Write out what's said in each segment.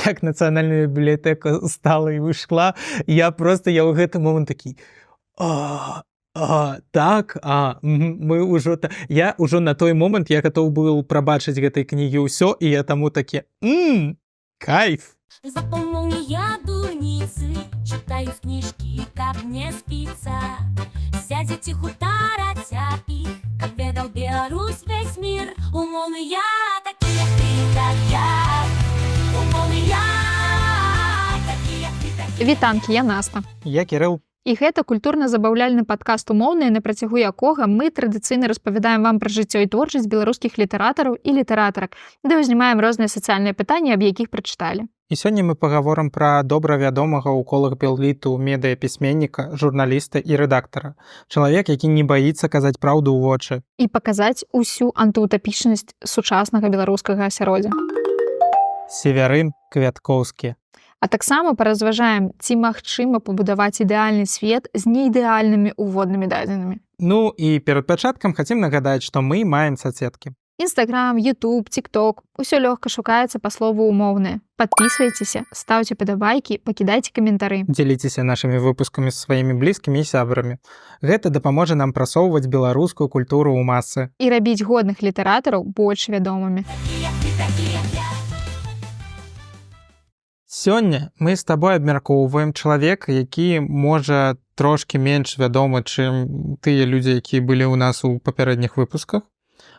Як Нацыянальная бібліятэка стала і выйшла, я просто, я ў гэты момант такі: «А, так, мы ўжо я ўжо на той момант, я гатоў быў прабачыць гэтай кнігі ўсё, і я таму такі: Кайф». Запомнил дурницы, читаю в книжки, как не спится. Сядете хутарать их, как ведал Беларусь весь мир. Умоўныя, такие ты, как я. Умоўныя, такие ты, такие. Вітанкі, я Наста. Я Кірыл. І гэта культурна-забаўляльны падкаст «Умоўныя», на працягу якога мы традыцыйна распавядаем вам пра жыццё і творчасць беларускіх літаратараў і літаратарак, ды ўзнімаем розныя сацыяльныя пытанні, аб якіх прачыталі. І сёння мы пагаворам пра добра вядомага ў колах белліту медыяпісьменніка, журналіста і рэдактара. Чалавек, які не баіцца казаць праўду ў вочы. І паказаць усю антыутапічнасць сучаснага беларускага асяроддзя. Севярын Квяткоўскі. А таксама паразважаем, ці магчыма пабудаваць ідэальны свет з неідэальнымі уводнымі дадзенымі. Ну і перад пачаткам хацім нагадаць, што мы маем сацсеткі. Інстаграм, YouTube, TikTok — усё лёгка шукаецца па слову «Умоўныя». Падпісвайцеся, стаўце падабайкі, пакідайце каментары. Дзеліцеся нашымі выпускамі з сваімі блізкімі і сябрамі. Гэта дапаможа нам прасоўваць беларускую культуру ў масы. І рабіць годных літаратараў больш вядомымі. Такие ты, такие я. Сёння мы з табой абмяркоўваем чалавека, які, можа, трошкі менш вядомы, чым тыя людзі, якія былі ў нас у папярэдніх выпусках.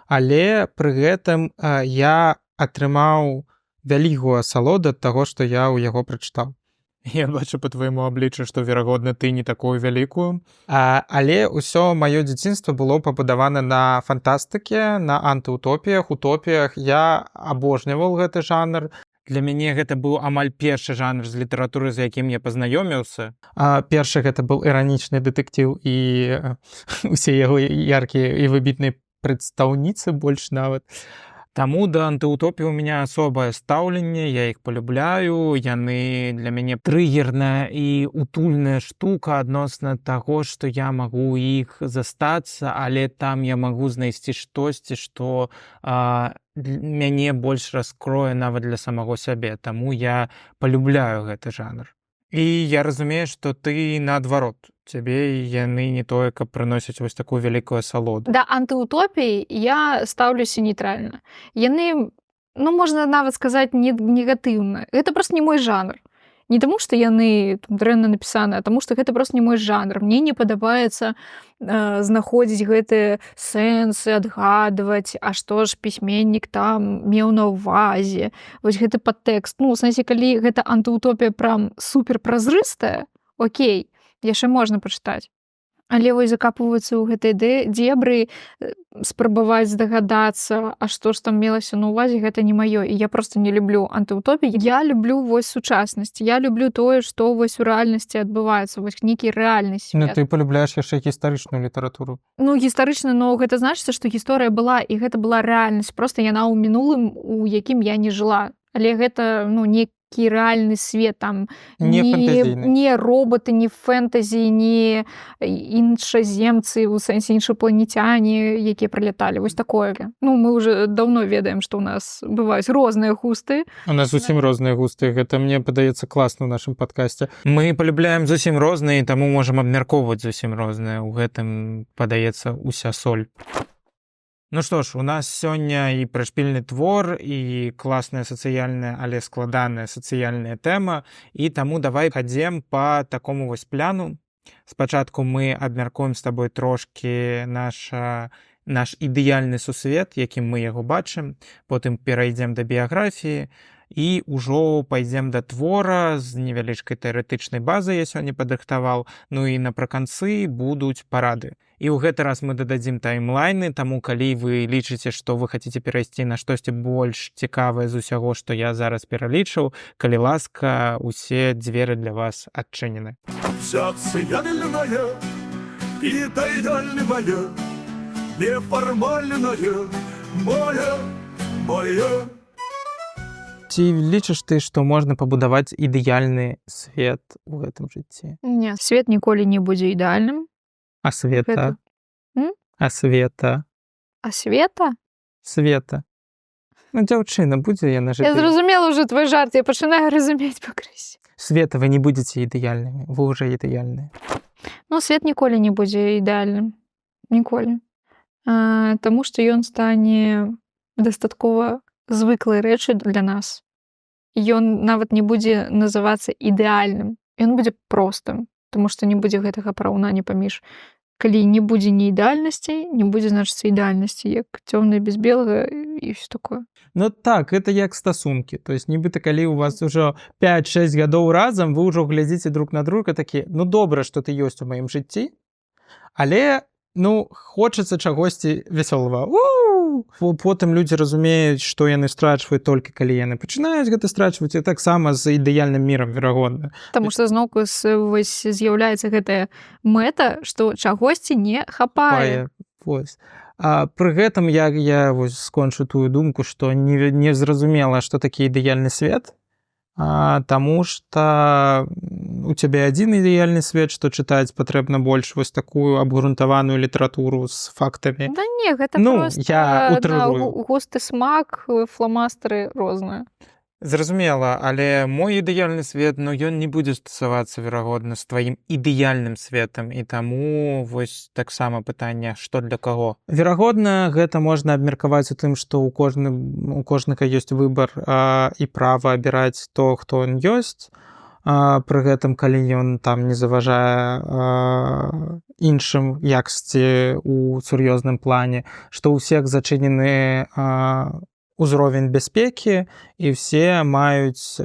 Але пры гэтым я атрымаў вялікую асалоду ад таго, што я ў яго прачытаў. Я бачу па твайму абліччу, што, верагодна, ты не такую вялікую. Але ўсё маё дзяцінства было пабудавана на фантастыке, на антыутопіях, утопіях. Я абожніваў гэты жанр. Для мяне гэта быў амаль першы жанр з літаратуры, з якім я пазнаёміўся. Першы гэта быў іранічны дэтэктыў і усе яго яркія і выбітныя прадстаўніцы больш нават. Таму да антыутопіі у меня асобае стаўленне, я іх полюбляю, яны для мяне трыгерная і утульная штука адносна таго, што я магу іх застацца, але там я магу знайсці штосьці, што мяне больш раскрое нават для самого сябе. Таму я полюбляю гэты жанр. І я разумею, што ты наадварот, цябе яны не тое, каб прыносяць вось такую вялікую асалоду. Да антыутопій я стаўлюся нейтральна. Яны, ну, можна нават сказаць, не негатыўна. Гэта просто не мой жанр. Не таму, што яны там дрэнна напісаны, а таму, што гэта просто не мой жанр. Мне не падабаецца знаходзіць гэтыя сэнсы, адгадваць, а што ж пісьменнік там меў на ўвазе. Вось гэты падтэкст. Ну, у сэнсе, калі гэта антыутопія прям супер празрыстая, окей, яшчэ можна пачытаць. Але вось закапваюцца ў гэтай дзебры, спрабаваць здагадацца, а што ж там мелася на ўвазе, гэта не маё. І я просто не люблю антыутопіі. Я люблю вось сучаснасць. Я люблю тое, што вось у рэальнасці адбываецца, вось нейкі рэальны Ну, свет. ты полюбляеш яшчэ гістарычную літаратуру. Ну, гістарычна, но гэта значыцца, што гісторыя была і гэта была рэальнасць. Просто яна ў мінулым, у якім я не жыла. Але гэта, ну, нейкі рэальны свет там, Не фэнтэзійны. не роботы, не фэнтэзі, не іншаземцы, у сэнсе іншапланетяне, якія прыляталі. Вось такое. Ну, мы уже даўно ведаем, што ў нас бываюць розныя густы. У нас зусім розныя густы. Гэта, мне падаецца, класна ў нашым падкасце. Мы полюбляем зусім розныя, таму можам абмяркоўваць зусім розныя. У гэтым, падаецца, уся соль. Ну што ж, у нас сёння і прышпільны твор, і класная сацыяльная, але складаная сацыяльная тэма, і таму давай хадзем па такому вось пляну. Спачатку мы абмяркуем з табой трошкі наш ідэальны сусвет, якім мы яго бачым, потым перайдзем да біяграфіі і ўжо пайдзем да твора з невялічкай тэарэтычнай базай, я сёння падрыхтаваў, ну і напрыканцы будуць парады. І ў гэты раз мы дададзім таймлайны, таму калі вы лічыце, што вы хацеце перайсці на штосьці больш цікавае з усяго, што я зараз пералічыў, калі ласка, усе дзверы для вас адчынены. Социальная, идеальная, неформальная, моя, моя. Ці лічыш ты, што можна пабудаваць ідэальны свет у гэтым жыцці? Не, свет ніколі не будзе ідэальным. А света? Гэта- М? А света? А света? Света. Ну, дзяўчына будзе яна Я жыць. Зразумела ўжо твой жарт, я пачынаю разумець пакрысе. Света, вы не будете ідэальнымі, вы уже ідэальныя. Ну, свет ніколі не будзе ідэальным. Ніколі. Таму што ён стане дастаткова звыклай рэчы для нас. Ён нават не будзе называцца ідэальным. Ён будзе простым, таму што не будзе гэтага параўнання паміж. Калі не будзе ні ідэальнасцей, не будзе, значыцца, ідэальнасці, як цёмнае без белага і всё такое. Ну так, это як стасункі. То есть нібыта калі у вас ужо 5-6 гадоў разам, вы ўжо глядзіце друг на друга такі: «Ну добра, што ты ёсць у маім жыцці, але, ну, хочацца чагосьці вясёлага». Потым людзі разумеюць, што яны страчваюць, толькі калі яны пачынаюць гэта страчваць, і таксама з ідэальным мірам, верагодна. Таму што зноўку вось з'яўляецца гэтая мэта, што чагосьці не хапае. Хапае. Вось. А пры гэтым я вось скончу тую думку, што не зразумела, што такі ідэальны свет, таму што у цябе адзін ідэальны свет, што чытаць патрэбна больш вось такую абгрунтаваную літаратуру з фактамі. Да не, гэта Ну, проста я на утрырую. Густы, смак, фламастры розныя. Зразумела, але мой ідэальны свет, ну, ён не будзе стасавацца, верагодна, з тваім ідэальным светам, і таму вось таксама пытанне, што для каго. Верагодна, гэта можна абмеркаваць у тым, што у кожнага ёсць выбар і права абіраць то, хто ён ёсць. Пры гэтым, калі ён там не заважае іншым якасці у сур'ёзным плане, што ў всех зачынены узровень бяспекі і все маюць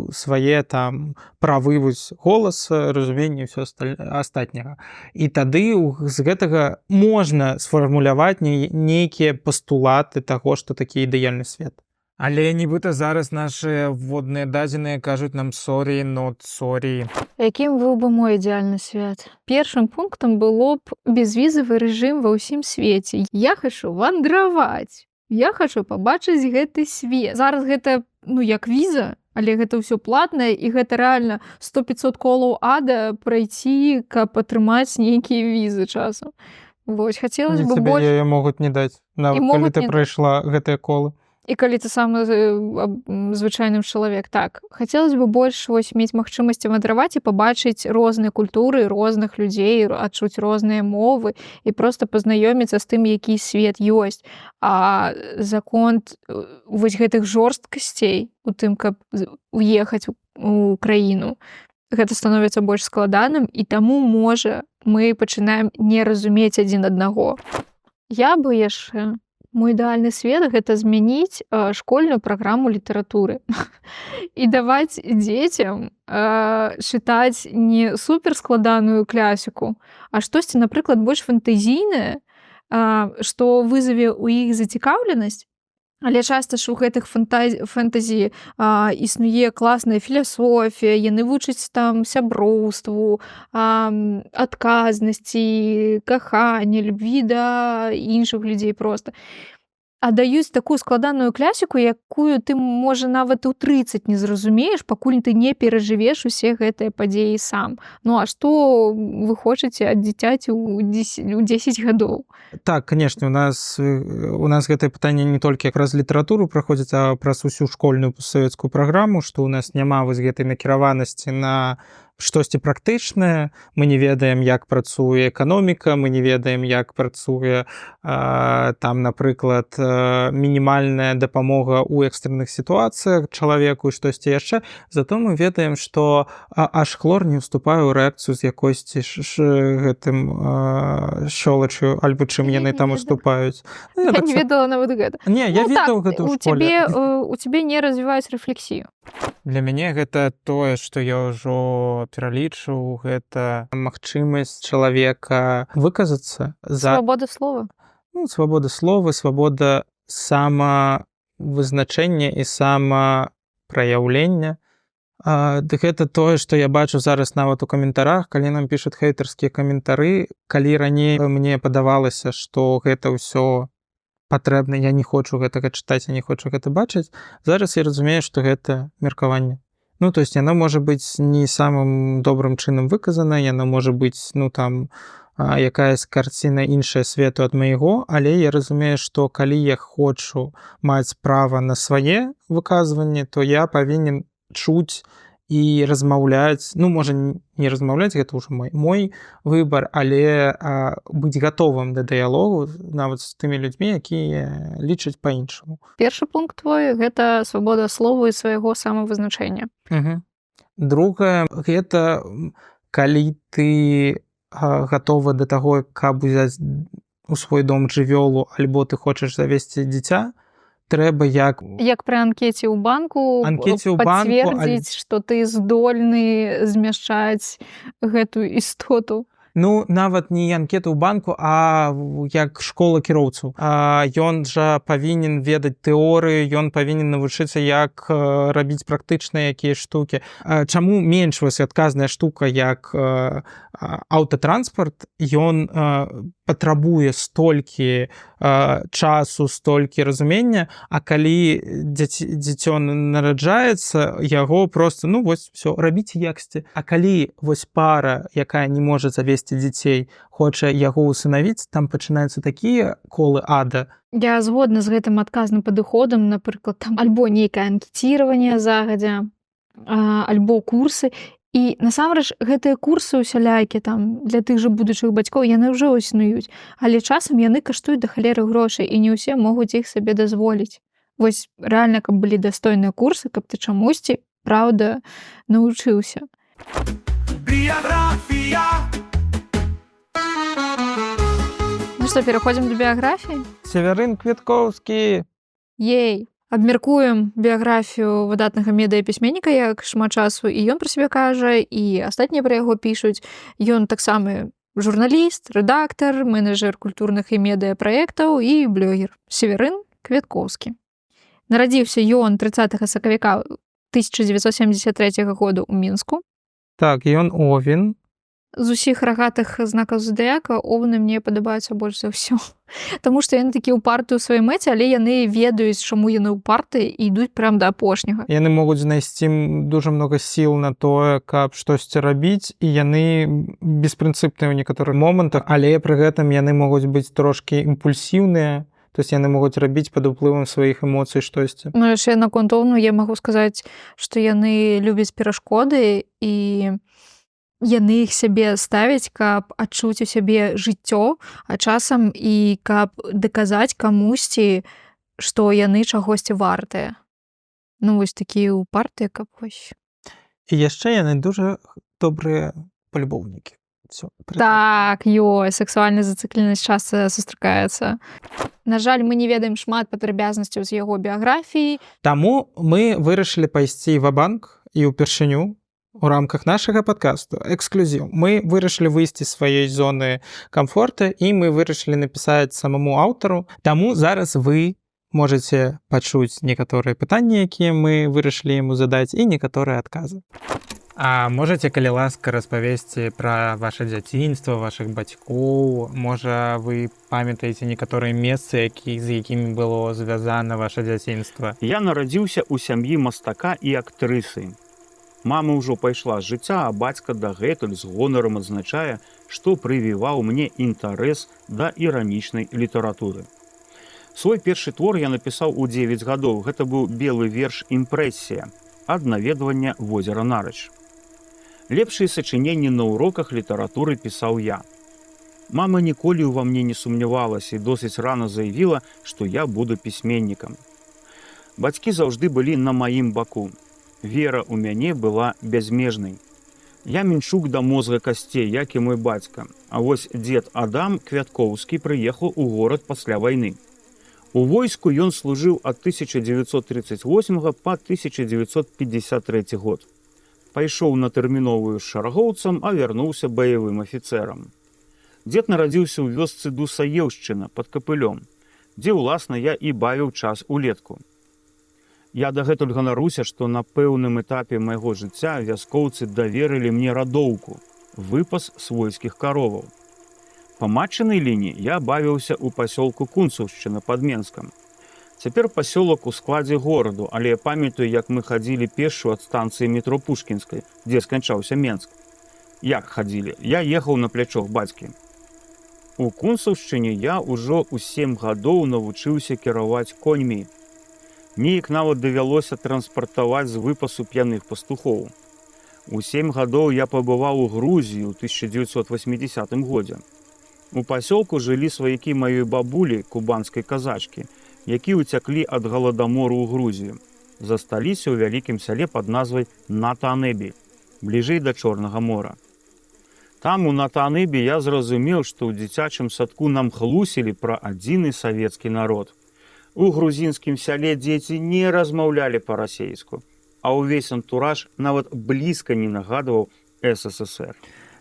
свае там правы, вось, голаса, разуменне, всё астатняга. І тады з гэтага можна сфармуляваць нейкія пастулаты таго, што такі ідэальны свет. Але нібыта зараз нашы вводныя дадзеныя кажуць нам: «Sorry, not sorry». Якім быў бы мой ідэальны свет? Першым пунктам было б безвізавы рэжым ва ўсім свеце. Я хачу вандраваць. Я хачу пабачыць гэты свет. Зараз гэта, ну, як віза, але гэта ўсё платнае, і гэта рэальна 100-500 колаў ада прайсці, каб атрымаць нейкія візы часам. Вось, хацелось бы Цябе больш яе могуць не даць, нават І калі могуць ты не прайшла гэтыя колы. І калі ты самы звычайным чалавек, так хацелось бы больш вось мець магчымасці вандраваць і пабачыць розныя культуры, розных людзей, адчуць розныя мовы і просто пазнаёміцца з тым, які свет ёсць. А закон вось гэтых жорсткасцей у тым, каб уехаць у краіну, гэта становіцца больш складаным, і таму, можа, мы пачынаем не разумець адзін аднаго. Я бы яшчэ, мой ідэальны свет — гэта змяніць школьную праграму літаратуры і даваць дзецям чытаць не суперскладаную клясіку, а штосьці, напрыклад, больш фантазійнае, што вызаве ў іх зацікаўленасць. Але часта ж у гэтых фэнтэзі існуе класная філасофія, яны вучаць там сяброўству, адказнасці, кахання, любві да іншых людзей просто. А даюць такую складаную клясіку, якую ты, можа, нават у 30 не зразумееш, пакуль ты не перажывеш усе гэтыя падзеі сам. Ну а што вы хочаце ад дзіцяці ў 10 гадоў? Так, конечно, у нас гэтае пытанне не толькі праз літаратуру праходзіць, а праз усю школьную постсавецкую праграму, што ў нас няма вось гэтай накіраванасці на штосьці практычнае. Мы не ведаем, як працуе эканоміка, мы не ведаем, як працуе там, напрыклад, мінімальная дапамога ў экстранных сітуацыях чалавеку і штосьці яшчэ. Зато мы ведаем, што аж хлор не ўступае ў рэакцыю з якойсьці гэтым шчолачу альбо чым Я яны не там ведала. уступаюць. Ну, Я не ведала нават гэта. Не, я Ну, ведаў так, гэта ў у школе. цябе не развіваюць рэфлексію. Для мяне гэта тое, што я ўжо пералічыў, гэта магчымасць чалавека выказацца за Свабода слова. Ну, свабода слова, свабода самавызначэння і самапраяўлення. Дык гэта тое, што я бачу зараз нават у каментарах, калі нам пішуць хейтарскія каментары. Калі раней мне падавалася, што гэта ўсё патрэбна, я не хочу гэтага чытаць, я не хочу гэта бачыць, зараз я разумею, што гэта меркаванне. Ну, то есть яно можа быць не самым добрым чынам выказана, яно можа быць, ну, там Якаясь карціна іншая свету ад майго, але я разумею, што калі я хочу маць права на свае выказванні, то я павінен чуць і размаўляць, ну, можа, не размаўляць, гэта ўжо мой выбар, але быць гатовым да дыялогу нават з тымі людзьмі, якія лічаць па-іншаму. Першы пункт твой — гэта свабода слова і свайго самавызначэння. Другае — гэта калі ты гатова да таго, каб узяць у свой дом жывёлу альбо ты хочаш завесці дзіця, трэба як Як пры анкеце ў банку Анкеце ў банку, пацвердзіць, што ты здольны змяшчаць гэтую істоту. Ну, нават не анкету ў банку, а як школа кіроўцаў. Ён жа павінен ведаць тэорыю, ён павінен навучыцца, як рабіць практычныя якія штукі. Чаму менш вось адказная штука, як аўтатранспарт, ён патрабуе столькі часу, столькі разумення, а калі дзіцё нараджаецца, яго просто, ну вось, все рабіце яксьці. А калі вось пара, якая не можа завесці дзяцей, хоча яго усынавіць, там пачынаюцца такія колы ада. Я згодна з гэтым адказным падыходам, напрыклад, там альбо нейкае анкеціраванне загадзя, альбо курсы. І насамрэч гэтыя курсы ўсялякі там для тых жа будучых бацькоў, яны ўжо існуюць, але часам яны каштуюць да халеры грошай, і не ўсе могуць іх сабе дазволіць. Вось рэальна, каб былі дастойныя курсы, каб ты чамусьці, праўда, навучыўся. Биография. Ну што, пераходзім да біяграфіі? Севярын Квяткоўскі. Ей! Абмяркуем біяграфію выдатнага медыяпісьменніка, як шмат часу і ён пра сябе кажа, і астатнія пра яго пішуць. Ён таксама журналіст, рэдактар, менеджер культурных і медыяпраектаў і блогер. Севярын Квяткоўскі. Нарадзіўся ён 30 сакавіка 1973 года ў Мінску. Так, ён овен. З усіх рагатых знакаў зодыяка овны мне падабаюцца больш за ўсё. Таму што яны такія ўпарты ў сваёй мэце, але яны ведаюць, чаму яны ўпарты, і ідуць прям да апошняга. Яны могуць знайсці дужа много сіл на тое, каб штосьці рабіць, і яны беспрынцыпныя ў некаторых момантах, але пры гэтым яны могуць быць трошкі імпульсіўныя, то есть яны могуць рабіць пад уплывам сваіх эмоцый штосьці. Ну, яшчэ наконт овну я магу сказаць, што яны любяць перашкоды, і яны іх сябе ставяць, каб адчуць у сябе жыццё, а часам і каб даказаць камусьці, што яны чагосьці вартыя. Ну вось такія ўпартыя, каб вось. І яшчэ яны дужа добрыя палюбоўнікі. Всё. Так, ёй, сексуальная зацыкленасць часта сустракаецца. На жаль, мы не ведаем шмат падрабязнасцяў з яго біяграфіі. Таму мы вырашылі пайсці ва-банк і ўпершыню у рамках нашага падкасту эксклюзіў мы вырашылі выйсці з сваёй зоны камфорта, і мы вырашылі напісаць самому аўтару. Таму зараз вы можете пачуць некаторыя пытанні, якія мы вырашылі яму задаць, і некаторыя адказы. А можете, калі ласка, распавесці пра ваше дзяцінства, вашых бацькоў? Можа, вы памятаеце некаторыя месцы, з якімі было звязана ваше дзяцінства? Я нарадзіўся ў сям'і мастака і актрысы. Мама ўжо пайшла з жыцця, а бацька дагэтуль з гонарам адзначае, што прывіваў мне інтарэс да іранічнай літаратуры. Свой першы твор я напісаў у 9 гадоў. Гэта быў белы верш «Імпрэсія» ад наведвання возера Нарач. Лепшыя сачыненні на уроках літаратуры пісаў я. Мама ніколі ўва мне не сумнявалася і досыць рана заявіла, што я буду пісьменнікам. Бацькі заўжды былі на маім баку. Вера ў мяне была бязмежнай. Я мінчук да мозга касцей, як і мой бацька. А вось дзед Адам Квяткоўскі прыехаў у горад пасля вайны. У войску ён служыў ад 1938 па 1953 год. Пайшоў на тэрміновую шараговцам, а вярнуўся баявым афіцэрам. Дзед нарадзіўся ў вёсцы Дусаеўшчына пад Капылём, дзе, уласна, я і бавіў час улетку. Я дагэтуль ганаруся, што на пэўным этапе майго жыцця вяскоўцы даверылі мне радоўку, выпас свойскіх кароваў. Па матчынай лініі я бавіўся ў пасёлку Кунцаўшчына пад Менскам. Цяпер пасёлак у складзе гораду, але я памятаю, як мы хадзілі пешшу ад станцыі метро Пушкінскай, дзе сканчаўся Менск. Як хадзілі? Я ехаў на плячох бацькі. У Кунцаўшчыне я ўжо ў 7 гадоў навучыўся кіраваць коньмі. Неяк нават давялося транспартаваць з выпасу п'яных пастухоў. У 7 гадоў я пабываў у Грузіі ў 1980 годзе. У пасёлку жылі сваякі маёй бабулі, кубанскай казачкі, які ўцяклі ад галадамору ў Грузію. Засталіся ў вялікім сяле пад назвай Натанэбі, бліжэй да Чорнага мора. Там, у Натанэбі, я зразумеў, што ў дзіцячым садку нам хлусілі пра адзіны савецкі народ. У грузінскім сяле дзеці не размаўлялі па-расейску, а ўвесь антураж нават блізка не нагадваў СССР.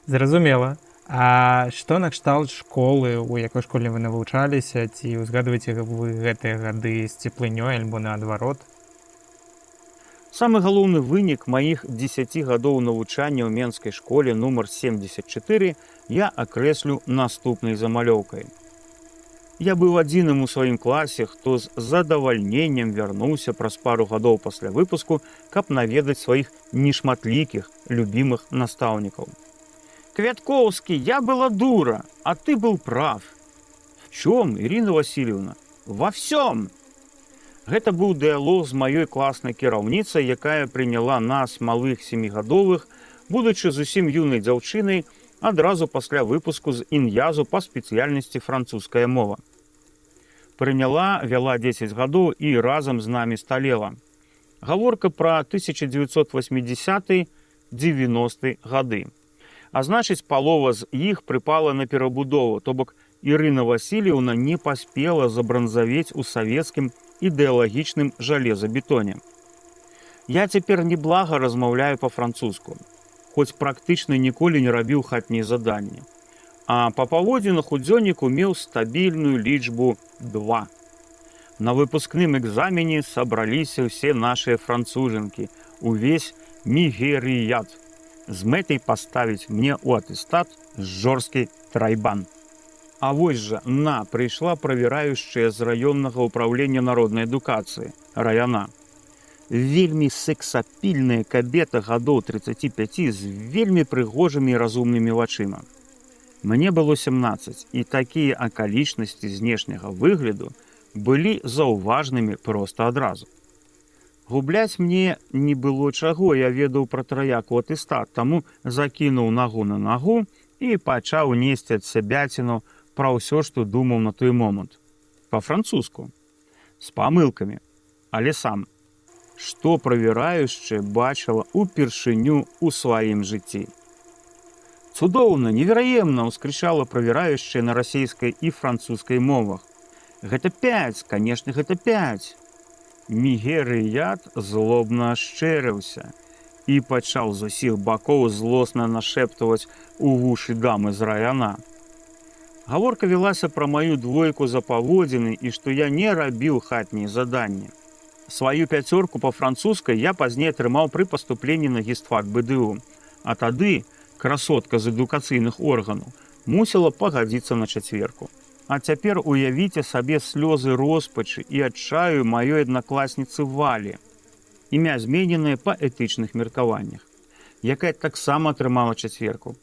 Зразумела. А што накшталт школы, у якой школе вы навучаліся, ці ўзгадваеце вы гэтыя гады з цеплынёй альбо наадварот? Самы галоўны вынік маіх 10 гадоў навучання ў менскай школе нумар 74 я акрэслю наступнай замалёўкай. Я быў адзіным у сваім класе, хто з задавальненнем вярнуўся праз пару гадоў пасля выпуску, каб наведаць сваіх нешматлікіх любімых настаўнікаў. «Квятковский, я была дура, а ты был прав». «В чем, Ирина Васильевна?» «Во всем!» Гэта быў дыялог з маёй класнай кіраўніцай, якая прыняла нас, малых семігадовых, будучы зусім юнай дзяўчынай, адразу пасля выпуску з ін'язу па спецыяльнасці французская мова. Прыняла, вяла 10 гадоў і разам з намі сталела. Гаворка пра 1980 90 гады. А значыць, палова з іх прыпала на перабудову, то бок Ірына Васильевна не паспела забранзавець у савецкім ідэалагічным жалезабетоне. Я цяпер неблага размаўляю па-французску, хоць практычна ніколі не рабіў хатнія заданні. А па паводзінах у дзённіку меў стабільную лічбу 2. На выпускным экзамене сабраліся ўсе нашыя францужынкі, увесь мігерыят, з мэтай паставіць мне ў атэстат жорсткі трайбан. А вось жа на прыйшла правяраючая з раённага ўпраўлення народнай адукацыі раяна. Вельмі сексапільная кабета гадоў 35 з вельмі прыгожымі і разумнымі вачыма. Мне было 17, і такія акалічнасці знешняга выгляду былі заўважнымі проста адразу. Губляць мне не было чаго, я ведаў пра траяку атэстат, таму закінуў нагу на нагу і пачаў несці адсябяціну пра ўсё, што думаў на той момант. Па-французску. З памылкамі, але сам. Што правяраючая бачыла упершыню ў сваім жыцці. «Цудоўна, невераемна!» — ускрычала правяраючая на расійскай і французскай мовах. «Гэта 5, канешне, гэта 5!» Мігерыят злобна ашчэрыўся і пачаў з усіх бакоў злосна нашэптваць у вушы дамы з раяна. Гаворка велася пра маю двойку за паводзіны і што я не рабіў хатнія заданні. Сваю пяцёрку па французскай я пазней атрымаў пры паступленні на гістфак БДУ. А тады красотка з адукацыйных органаў мусіла пагадзіцца на чацверку. А цяпер уявіце сабе слёзы роспачы і адчаю маёй аднакласніцы Валі. Імя змененае па этычных меркаваннях, якая таксама атрымала чацверку.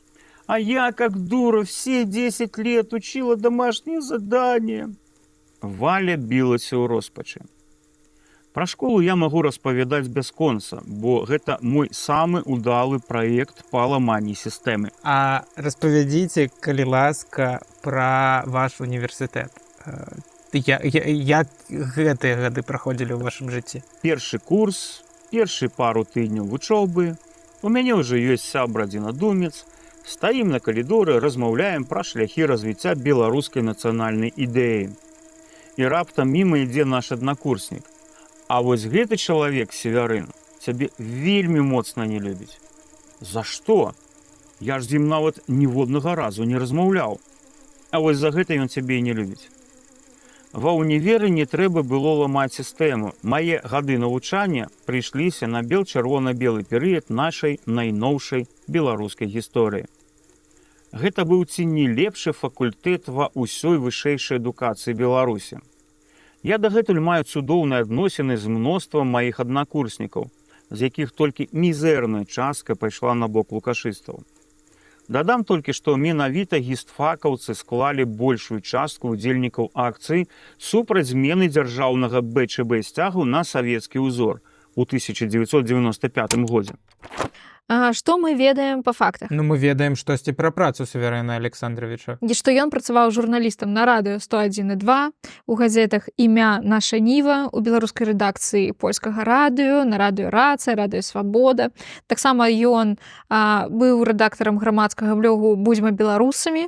«А я, как дура, все 10 лет учила домашние задания». Валя білася ў роспачы. Пра школу я магу распавядаць бясконца, бо гэта мой самы удалы праект па ламанні сістэмы. А распавядзіце, калі ласка, пра ваш універсітэт. Як гэтыя гады праходзілі ў вашым жыцці? Першы курс, першы пару тыдняў вучобы. У мяне ўжо ёсць сябра адзінадумец. Стаім на калідоры, размаўляем пра шляхі развіцця беларускай нацыянальнай ідэі. І раптам міма ідзе наш аднакурснік. «А вось гэты чалавек, Севярын, цябе вельмі моцна не любіць». «За што? Я ж з ім нават ніводнага разу не размаўляў». «А вось за гэта ён цябе і не любіць». Ва ўніверы не трэба было ламаць сістэму. Мае гады навучання прыйшліся на бел-чырвона-белы перыяд нашай найноўшай беларускай гісторыі. Гэта быў ці не лепшы факультэт ва ўсёй вышэйшай адукацыі Беларусі. Я дагэтуль маю цудоўныя адносіны з мноствам маіх аднакурснікаў, з якіх толькі мізэрная частка пайшла на бок лукашыстаў. Дадам толькі, што менавіта гістфакаўцы склалі большую частку удзельнікаў акцыі супраць змены дзяржаўнага БЧБ сцягу на савецкі ўзор у 1995 годзе. Што мы ведаем па фактах? Ну, мы ведаем штосьці пра працу Северына Александровича. І што ён працаваў журналістам на радыё 101,2, у газетах «Імя», «Наша Ніва», у беларускай рэдакцыі Польскага радыё, на радыё «Рацыя», радыё «Свабода». Таксама ён быў рэдактарам грамадскага блогу «Будзьма беларусамі».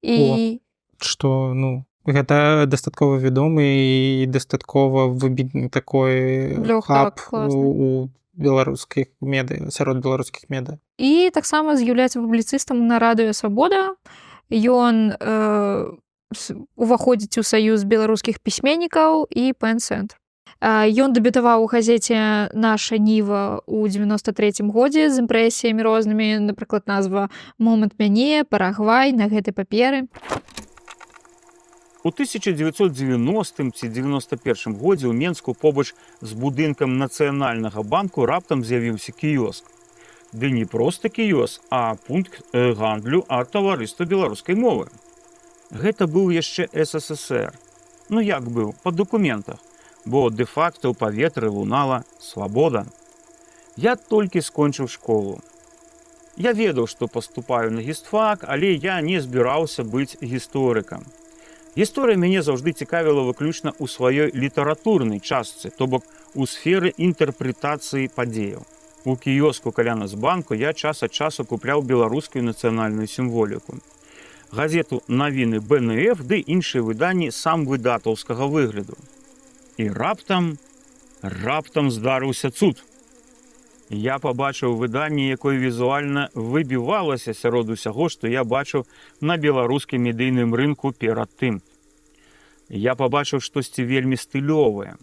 І Што, ну, гэта дастаткова вядомы і дастаткова выбітны такой Блог, хаб так, класны. у беларускіх медыа, сярод беларускіх медыа. І таксама з'яўляецца публіцыстам на радыё «Свабода». Ён уваходзіць у Саюз беларускіх пісьменнікаў і ПЭН-цэнтр. Ён дэбютаваў у газеце «Наша Ніва» ў 93 годзе з імпрэсіямі рознымі, напрыклад, назва «Момант мяне», «Парагвай», «На гэтай паперы». У 1990 ці 91 годзе ў Менску побач з будынкам Нацыянальнага банку раптам з'явіўся кіёск. Ды не проста кіёск, а пункт гандлю ад Таварыства беларускай мовы. Гэта быў яшчэ СССР. Ну як быў, па дакументах, бо дэ-факта ў паветры лунала свабода. Я толькі скончыў школу. Я ведаў, што паступаю на гістфак, але я не збіраўся быць гісторыкам. Гісторыя мяне заўжды цікавіла выключна ў сваёй літаратурнай частцы, то бок у сферы інтэрпрэтацыі падзеяў. У кіёску каля Нацбанку я час ад часу купляў беларускую нацыянальную сімволіку. Газету «Навіны БНФ» ды іншыя выданні самвыдатаўскага выгляду. І раптам здарыўся цуд. Я пабачыў выданне, якое візуальна выбівалася сярод усяго, што я бачыў на беларускім медыйным рынку перад тым. Я пабачыў штосьці вельмі стылёвае.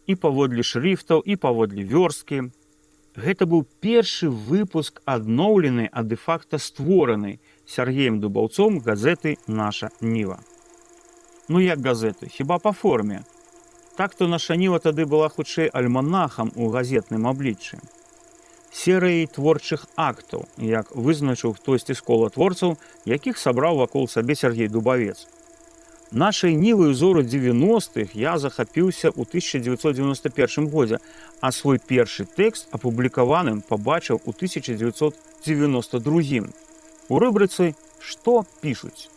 І паводле шрифтаў, і паводле вёрсткі. Гэта быў першы выпуск адноўленай, а дэ-факта створанай Сяргеем Дубаўцом газеты «Наша Ніва». Ну як газеты, хіба па форме. Так то «Наша Ніва» тады была хутчэй альманахам у газетным абліччы. Серыяй творчых актаў, як вызначыў хтосьці з кола творцаў, якіх сабраў вакол сабе Сяргей Дубавец. «Нашай Нівай» узору 90-х я захапіўся ў 1991 годзе, а свой першы тэкст апублікаваным пабачыў у 1992 у рубрыцы «Што пішуць».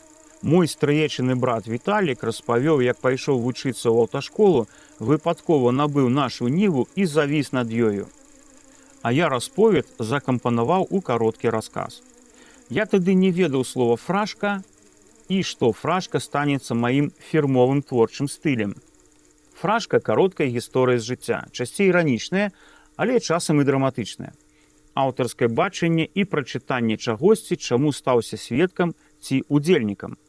Мой стрыечны брат Віталік распавёў, як пайшоў вучыцца ў аўташколу, выпадкова набыў «Нашу Ніву» і завіс над ёю. А я расповед закампанаваў у кароткі расказ. Я тады не ведаў слова «фрашка» і што фрашка станецца маім фірмовым творчым стылем. Фрашка — кароткая гісторыя з жыцця, часцей іранічная, але часам і драматычная. Аўтарскае бачанне і прачытанне чагосьці, чаму стаўся сведкам ці удзельнікам.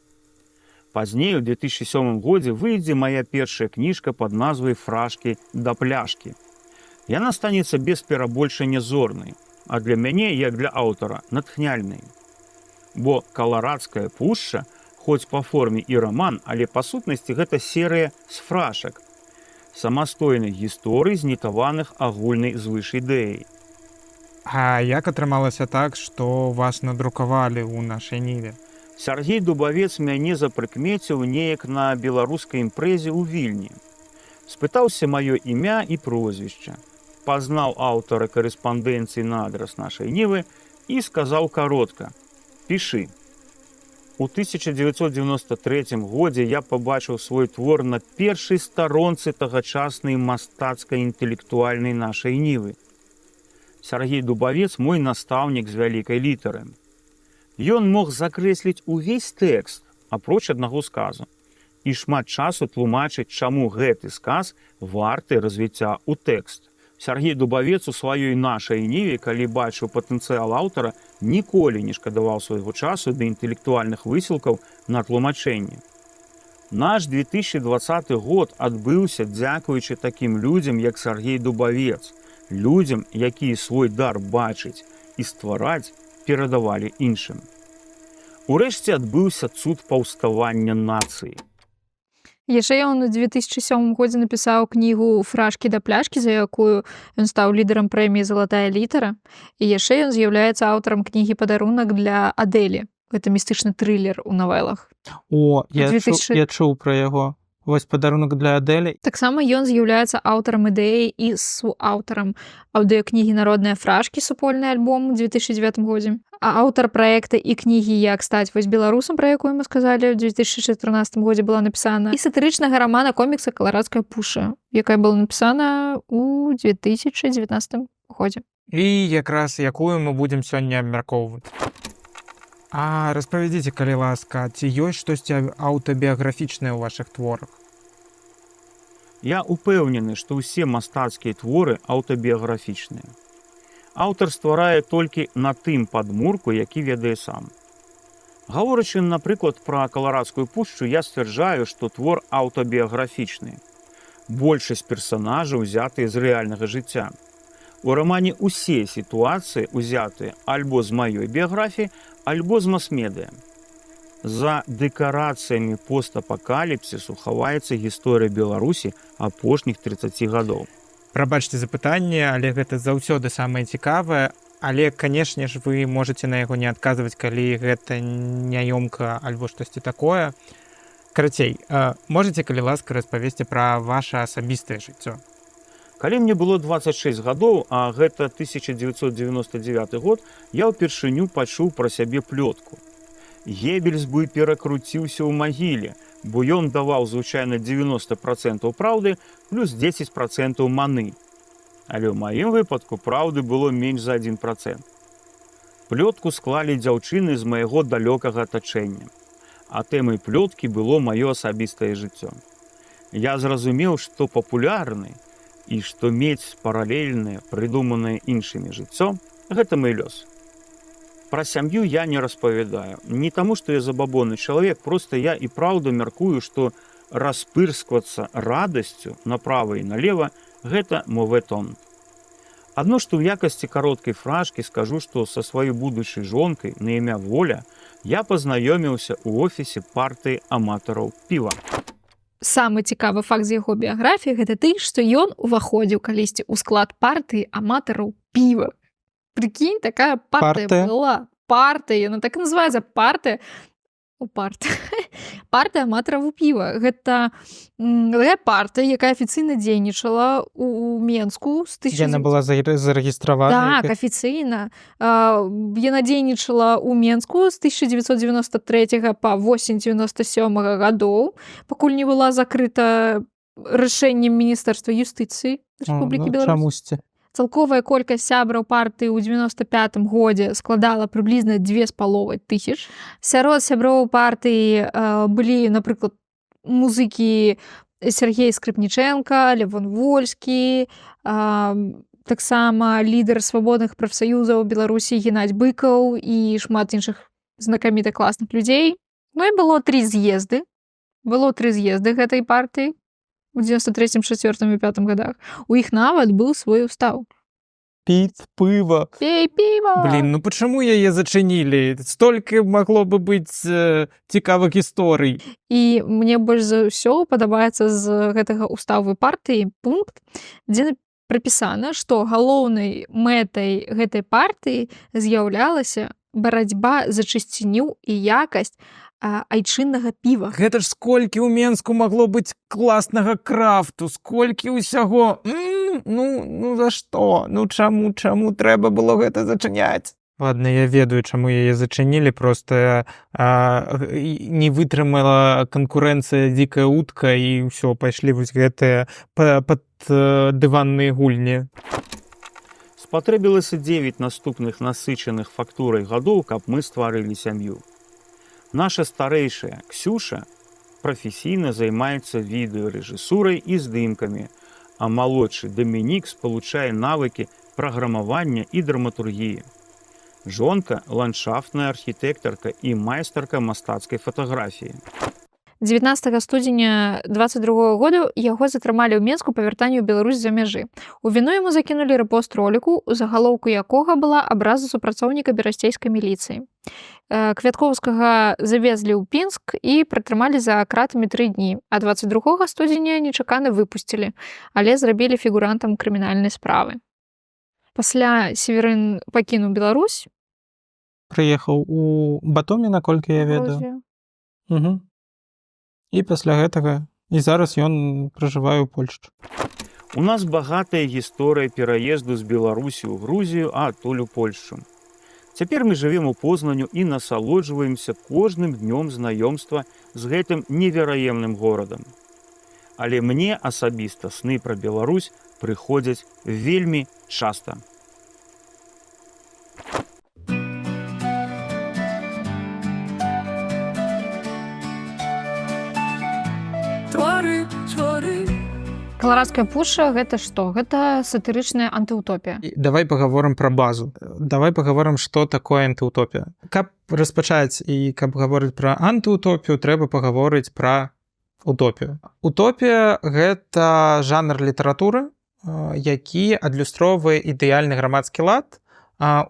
Пазней, у 2007 годзе, выйдзе мая першая кніжка пад назвай «Фрашкі да пляшкі». Яна станецца без перабольшання зорнай, а для мяне, як для аўтара, натхняльнай. Бо «Каларадская пушча», хоць па форме і раман, але па сутнасці гэта серыя з фрашак, самастойных гісторый, знітаваных агульнай звыш ідэяй. А як атрымалася так, што вас надрукавалі ў «Нашай Ніве»? Сяргей Дубавец мяне запрыкмеціў неяк на беларускай імпрэзе ў Вільні. Спытаўся маё імя і прозвішча. Пазнаў аўтара карэспандэнцыі на адрас «Нашай Нівы» і сказаў каротка: «Пішы». У 1993 годзе я пабачыў свой твор на першай старонцы тагачаснай мастацка-інтэлектуальнай «Нашай Нівы». Сяргей Дубавец — мой настаўнік з вялікай літары. Ён мог закрэсліць увесь тэкст, апроч аднаго сказу, і шмат часу тлумачыць, чаму гэты сказ варты развіцця ў тэкст. Сяргей Дубавец у сваёй «Нашай Ніве», калі бачыў патэнцыял аўтара, ніколі не шкадаваў свайго часу ды інтэлектуальных высілкаў на тлумачэнне. Наш 2020 год адбыўся дзякуючы такім людзям, як Сяргей Дубавец, людзям, якія свой дар бачыць і ствараць перадавалі іншым. Урэшце адбыўся цуд паўставання нацыі. Яшчэ ён у 2007 годзе напісаў кнігу «Фрашкі да пляшкі», за якую ён стаў лідарам прэміі «Залатая літара». І яшчэ ён з'яўляецца аўтарам кнігі «Падарунак для Адэлі». Гэта містычны трылер у навелах. О, я, 2000 чу, я чуў пра яго. Вось «Падарунак для Адэлі». Таксама ён з'яўляецца аўтарам ідэі і суаўтарам аўдыёкнігі «Народныя фрашкі. Супольны альбом» у 2009 годзе. А аўтар праекта і кнігі «Як стаць вось беларусам», пра якую мы сказалі, ў 2014 годзе была напісана, і сатырычнага рамана комікса «Каларадская пуша», якая была напісана ў 2019 годзе. І якраз якую мы будзем сёння абмяркоўваць. А распавядзіце, калі ласка, ці ёсць штосьці аўтабіяграфічнае ў вашых творах? Я упэўнены, што ўсе мастацкія творы аўтабіяграфічныя. Аўтар стварае толькі на тым падмурку, які ведае сам. Гаворачы, напрыклад, пра «Каларадскую пушчу», я сцвярджаю, што твор аўтабіяграфічны. Большасць персанажаў узятыя з рэальнага жыцця. У рамане ўсе сітуацыі ўзятыя альбо з маёй біяграфіі, альбо з мас-медыа. За дэкарацыямі постапакаліпсісу хаваецца гісторыя Беларусі апошніх 30 гадоў. Прабачце за пытанне, але гэта заўсёды самае цікавае. Але, канешне ж, вы можаце на яго не адказваць, калі гэта няёмка альбо штосьці такое. Карацей, можаце, калі ласка, распавесці пра ваше асабістае жыццё? Калі мне было 26 гадоў, а гэта 1999 год, я ўпершыню пачуў пра сябе плётку. Гебельс бы перакруціўся ў магіле, бо ён даваў звычайна 90% праўды плюс 10% маны. Але ў маім выпадку праўды было менш за 1%. Плётку склалі дзяўчыны з майго далёкага атачэння. А тэмай плёткі было маё асабістае жыццё. Я зразумеў, што папулярны і што мець паралельнае, прыдуманае іншымі жыццё — гэта мой лёс. Пра сям'ю я не распавядаю. Не таму, што я забабонны чалавек, проста я і праўда мяркую, што распырсквацца радасцю направа і налева — гэта моветон. Адно што ў якасці кароткай фражкі скажу, што са сваёй будучай жонкай на імя Воля я пазнаёміўся ў офісе партыі аматараў піва. Самы цікавы факт з яго біяграфіі — гэта ты, што ён уваходзіў калісьці ў склад партыі аматараў піва. Прыкінь, такая партыя. Партыя? Была партыя, яна так і называется, партыя у парт партыя аматараў піва. Гэта такая партыя, якая афіцыйна дзейнічала у Менску з Яна была зарэгістравана? Так, афіцыйна. Яна дзейнічала ў Менску з 1993 па восень 97 гадоў, пакуль не была закрыта рашэннем Міністэрства юстыцыі Рэспублікі ну, Беларусь. Чамусьці. Цалковая колькасць сябраў партыі ў 95 годзе складала прыблізна 2500. Сярод сяброў партыі былі, напрыклад, музыкі Сяргей Скрыпнічэнка, Лявон Вольскі, таксама лідар свабодных прафсаюзаў Беларусі Генадзь Быкаў і шмат іншых знакамітых класных людзей. Ну і было тры з'езды. Было тры з'езды гэтай партыі у 93, 4 і 5 годах. У іх нават быў свой устаў. Піць пыва. Пей піва! Блин, ну почему яе зачынілі? Столькі магло бы быць цікавых гісторый. І мне больш за ўсё падабаецца з гэтага уставы партыі пункт, дзе прапісана, што галоўнай мэтай гэтай партыі з'яўлялася барацьба за чысціню і якасць айчыннага піва. Гэта ж сколькі ў Менску магло быць класнага крафту, сколькі ўсяго. Ну за што? Ну чаму трэба было гэта зачыняць? Ладно, я ведаю, чаму яе зачынілі, просто не вытрымала канкурэнцыя «Дзікая утка», і ўсё, пайшлі вось гэтыя пад дыванныя гульні. Спатрэбілася 9 наступных насычаных фактурай гадоў, каб мы стварылі сям'ю. Наша старэйшая Ксюша прафесійна займаецца відэарэжысурай і здымкамі, а малодшы Дамінік спалучае навыкі праграмавання і драматургіі. Жонка — ландшафтная архітэктарка і майстарка мастацкай фатаграфіі. 19 студзеня 22 году яго затрымалі ў Менску па вяртанні ў Беларусь за мяжы. У віну яму закінулі рэпост роліку, у загалоўку якога была абраза супрацоўніка берасцейскай міліцыі. Квяткоўскага завезлі ў Пінск і пратрымалі за кратамі 3 дні, а 22 студзеня нечакана выпусцілі, але зрабілі фігурантам крымінальнай справы. Пасля Северын пакінуў Беларусь. Прыехаў у Батумі, наколькі я ведаю. Грузію. Угу. І пасля гэтага і зараз ён пражывае ў Польшчы. У нас багатая гісторыя пераезду з Беларусі ў Грузію, а адтуль у Польшчу. Цяпер мы жывем у Познаню і насалоджваемся кожным днём знаёмства з гэтым невераемным горадам. Але мне асабіста сны пра Беларусь прыходзяць вельмі часта. Твары, твары. Каларадская пушча — гэта што? Гэта сатырычная антыўтопія. І давай пагаворым пра базу. Давай пагаворым, што такое антыўтопія. Каб распачаць і каб гаворыць пра антыўтопію, трэба пагаворыць пра утопію. Утопія — гэта жанр літаратуры, які адлюстроўвае ідэальны грамадскі лад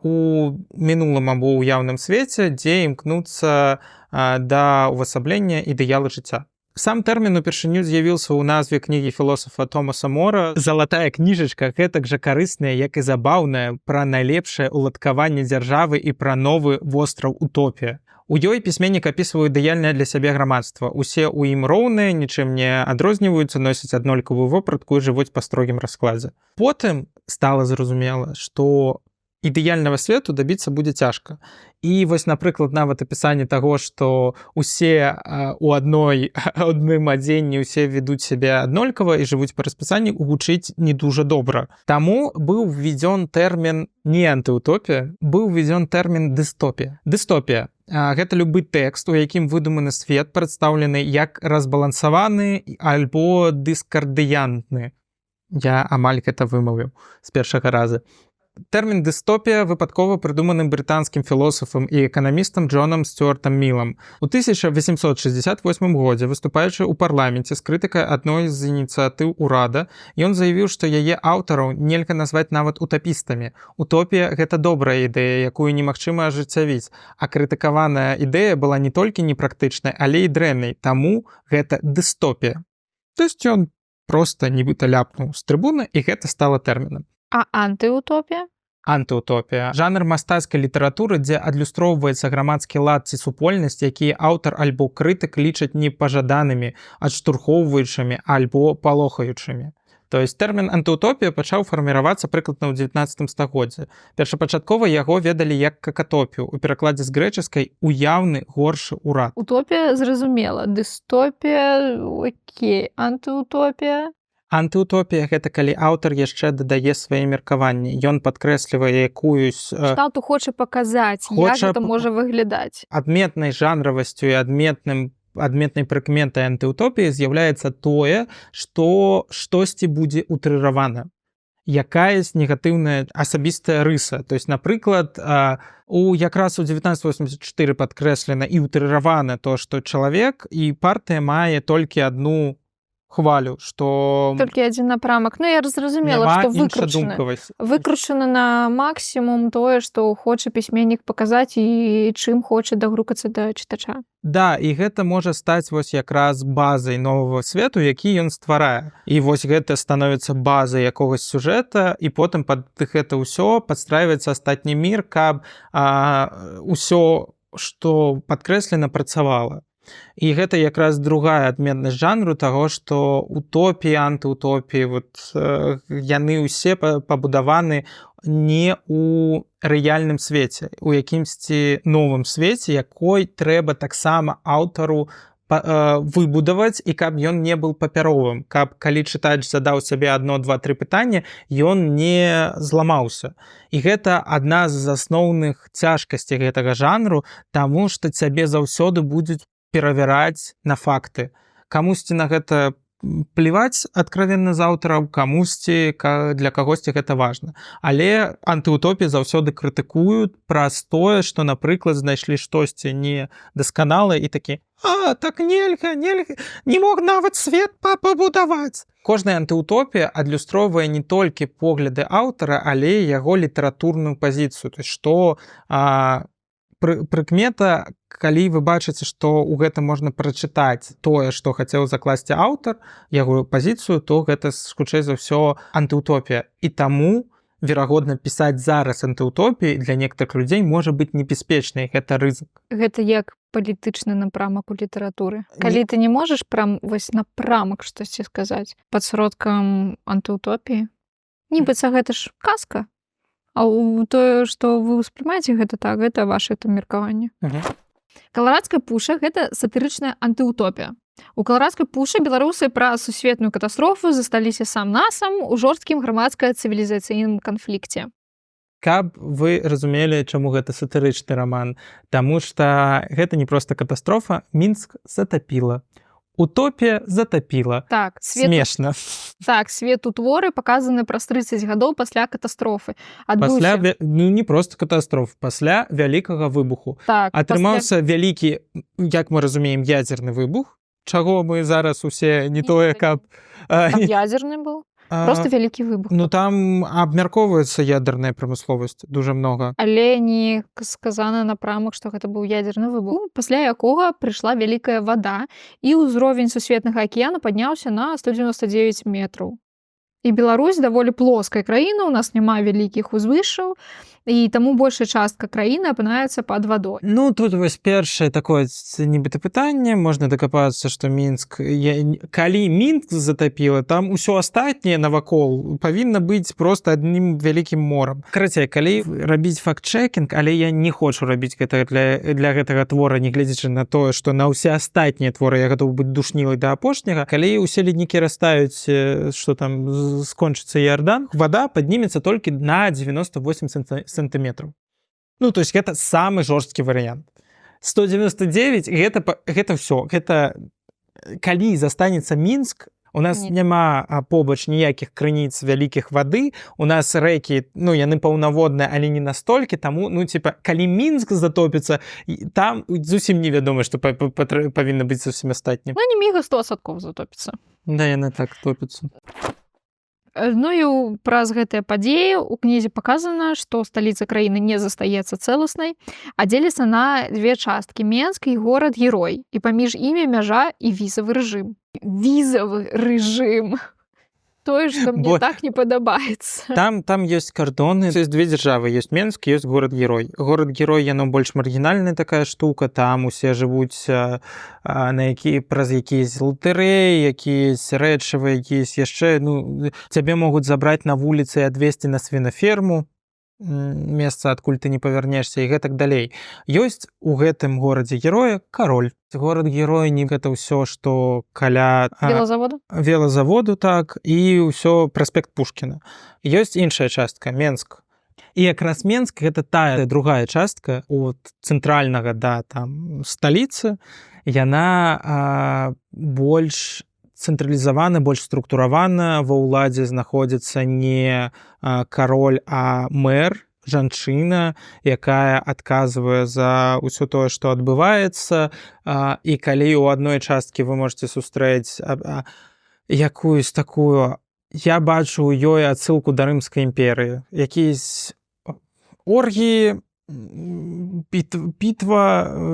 у мінулым або ўяўным свеце, дзе імкнуцца да ўвасаблення ідэалы жыцця. Сам тэрмін упершыню з'явіўся ў назве кнігі філосафа Томаса Мора. Залатая кніжачка гэтак жа карысная, як і забаўная, пра найлепшае уладкаванне дзяржавы і пра новы востраў Утопія. У ёй пісьменнік апісваў ідэальнае для сябе грамадства. Усе ў ім роўныя, нічым не адрозніваюцца, носяць аднолькавую вопратку і жывуць па строгім раскладзе. Потым стала зразумела, што ідэальнага свету дабіцца будзе цяжка. І вось, напрыклад, нават апісанне таго, што усе у адной адным адзенні, усе ведуць сябе аднолькава і жывуць па распісанні, гучыць не дужа добра. Таму быў введён тэрмін не антыўтопія, быў введён тэрмін дыстопія. Дыстопія гэта любы тэкст, у якім выдуманы свет прадстаўлены як разбалансаваны альбо дыскардыянтны. Я амаль гэта вымавіў з першага раза. Тэрмін дыстопія выпадкова прыдуманым брытанскім філосафам і эканамістам Джонам Сцюартам Мілам. У 1868 годзе, выступаючы ў парламенце з крытыкай адной з ініцыятыў урада, ён заявіў, што яе аўтараў нельга назваць нават утапістамі. Утопія — гэта добрая ідэя, якую немагчыма ажыццявіць, а крытыкаваная ідэя была не толькі непрактычнай, але і дрэннай, таму гэта дыстопія. То есть ён просто нібыта ляпнуў з трыбуны, і гэта стала тэрмінам. А антыўтопія? Антыўтопія — жанр мастацкай літаратуры, дзе адлюстроўваецца грамадскі лад ці супольнасць, які аўтар альбо крытык лічаць непажаданымі, адштурхоўваючымі альбо палохаючымі. То есть тэрмін антыўтопія пачаў фарміравацца прыкладна ў 19 стагоддзі. Першапачаткова яго ведалі як какатопію, у перакладзе з грэчаскай уяўны горшы урад. Утопія зразумела, дыстопія, окей, антыўтопія. Антыўтопія — гэта калі аўтар яшчэ дадае свае меркаванні. Ён падкрэслівае якуюсь Кшталту хоча паказаць, як гэта можа выглядаць. Адметнай жанравасцю і адметнай прыкметай антыўтопіі з'яўляецца тое, што штосьці будзе утрыравана. Якаясь негатыўная асабістая рыса. То есть, напрыклад, у якраз у 1984 падкрэслена і утрыравана то, што чалавек і партыя мае толькі адну хвалю, што Толькі адзін напрамак. Ну, я зразумела, няма што выкручана. іншадумкавасць. Выкручана на максімум тое, што хоча пісьменнік паказаць і чым хоча дагрукацца да чытача. Да, і гэта можа стаць вось якраз базай новага свету, які ён стварае. І вось гэта становіцца базай якогась сюжэта, і потым пад гэта ўсё падстрайваецца астатні мір, каб ўсё, што падкрэслена, працавала. І гэта якраз другая адметнасць жанру таго, што утопіі, антыутопіі, вот, яны ўсе пабудаваны не ў рэальным свеце, у якімсьці новым свеце, якой трэба таксама аўтару выбудаваць, і каб ён не был папяровым, каб калі чытач задаў сабе одно, два, тры пытанне, ён не зламаўся. І гэта адна з асноўных цяжкасцей гэтага жанру, таму што цябе заўсёды будуць перавяраць на факты. Камусьці на гэта плевать откровенно з аўтараў, камусьці, для кагосьці гэта важна. Але антыутопіі заўсёды крытыкуюць праз тое, што, напрыклад, знайшлі штосьці не дасканалае і такі: «А так нельга, нельга, не мог нават свет пабудаваць». Кожная антыутопія адлюстроўвае не толькі погляды аўтара, але і яго літаратурную пазіцыю. То есть што прыкмета, калі вы бачыце, што ў гэтым можна прачытаць тое, што хацеў закласці аўтар, яго пазіцыю, то гэта, хутчэй за ўсё, антыутопія. І таму, верагодна, пісаць зараз антыутопіі для некаторых людзей можа быць небяспечнай, гэта рызык. Гэта як палітычны напрамак у літаратуры. Калі ты не можаш прям вось напрамак штосьці сказаць пад сродкам антыутопіі, нібыцца гэта ж казка. А ў тое, што вы ўспрымаеце гэта так, гэта ваше там меркаванне. «Каларадская пуша» — гэта сатырычная антыутопія. У «Каларадскай пушы» беларусы праз сусветную катастрофу засталіся сам-насам у жорсткім грамадска-цывілізацыйным канфлікце. Каб вы разумелі, чаму гэта сатырычны раман: таму что гэта не проста катастрофа, Мінск затапіла, утопія затапіла. Так, свет. Смешна. Так, свет у творы паказаны праз 30 гадоў пасля катастрофы. Пасля Адбыўся ну, не просто катастроф, пасля вялікага выбуху. Так, атрымаўся вялікі, як мы разумеем, ядзерны выбух, чаго мы зараз усе не тое каб Там ядзерны быў? Просто вялікі выбух. Ну, там абмяркоўваецца ядерная прамысловасць дужа много. Але не сказана напрамак, што гэта быў ядзерны выбух, пасля якога прыйшла вялікая вада і ўзровень сусветнага акіяна падняўся на 199 метраў. І Беларусь даволі плоская краіна, у нас няма вялікіх узвышшаў, і таму большая частка краіны апынаецца пад вадой. Ну, тут вось першае такое нібыта пытанне: можна дакапацца, што Мінск калі Мінск затапіла, там усё астатняе навакол павінна быць просто адным вялікім морам. Карацей, калі рабіць факт-чэкінг, але я не хочу рабіць гэта для гэтага твора, нягледзячы на тое, што на ўсе астатнія творы я гатоў быць душнілай да апошняга, калі ўсе леднікі растаюць, что там скончыцца Іардан, вода паднімецца толькі на 98 сантыметраў. Ну, то есть гэта самы жорсткі варыянт. 199 гэта все, гэта калі застанецца Мінск. У нас Не. няма побач ніякіх крыніц вялікіх вады, у нас рэкі, ну, яны паўнаводныя, але не настолькі, таму, ну, типа, калі Мінск затопіцца, там зусім невядома, што павінна быць са ўсім астатнім. Ну, не міга 100% затопіцца. Да, яны так топяцца. Ну і праз гэтыя падзеі у кнізе паказана, што сталіца краіны не застаецца цэласнай, а дзеліцца на дзве часткі: Менск і горад герой. І паміж імі мяжа і візавы рэжым. Візавы рэжым. Тое, што мне так не падабаецца. Там ёсць кардоны, есть две дзяржавы: ёсць Менск, ёсць горад герой. Горад герой, яно больш маргінальная такая штука, там усе жывуць на які праз якісь латарэі, якісь рэчывы, якісь яшчэ, ну, цябе могуць забраць на вуліцы і адвесці на свінаферму, месца, адкуль ты не павернешся, і гэтак далей. Ёсць у гэтым горадзе героя кароль. Горад герой не гэта ўсё, што каля Велазаводу. велазаводу, так, і ўсё праспект Пушкіна. Ёсць іншая частка, Менск. І якраз Менск — гэта тая другая частка от цэнтральнага, да, там сталіцы, яна больш цэнтралізавана, больш структуравана, ва ўладзе знаходзіцца не кароль, а мэр, жанчына, якая адказвае за ўсё тое, што адбываецца. І калі ў адной часткі вы можете сустрэць якуюсь такую, я бачу у ёй адсылку да Рымскай імперыі, якісь оргіі, пітва,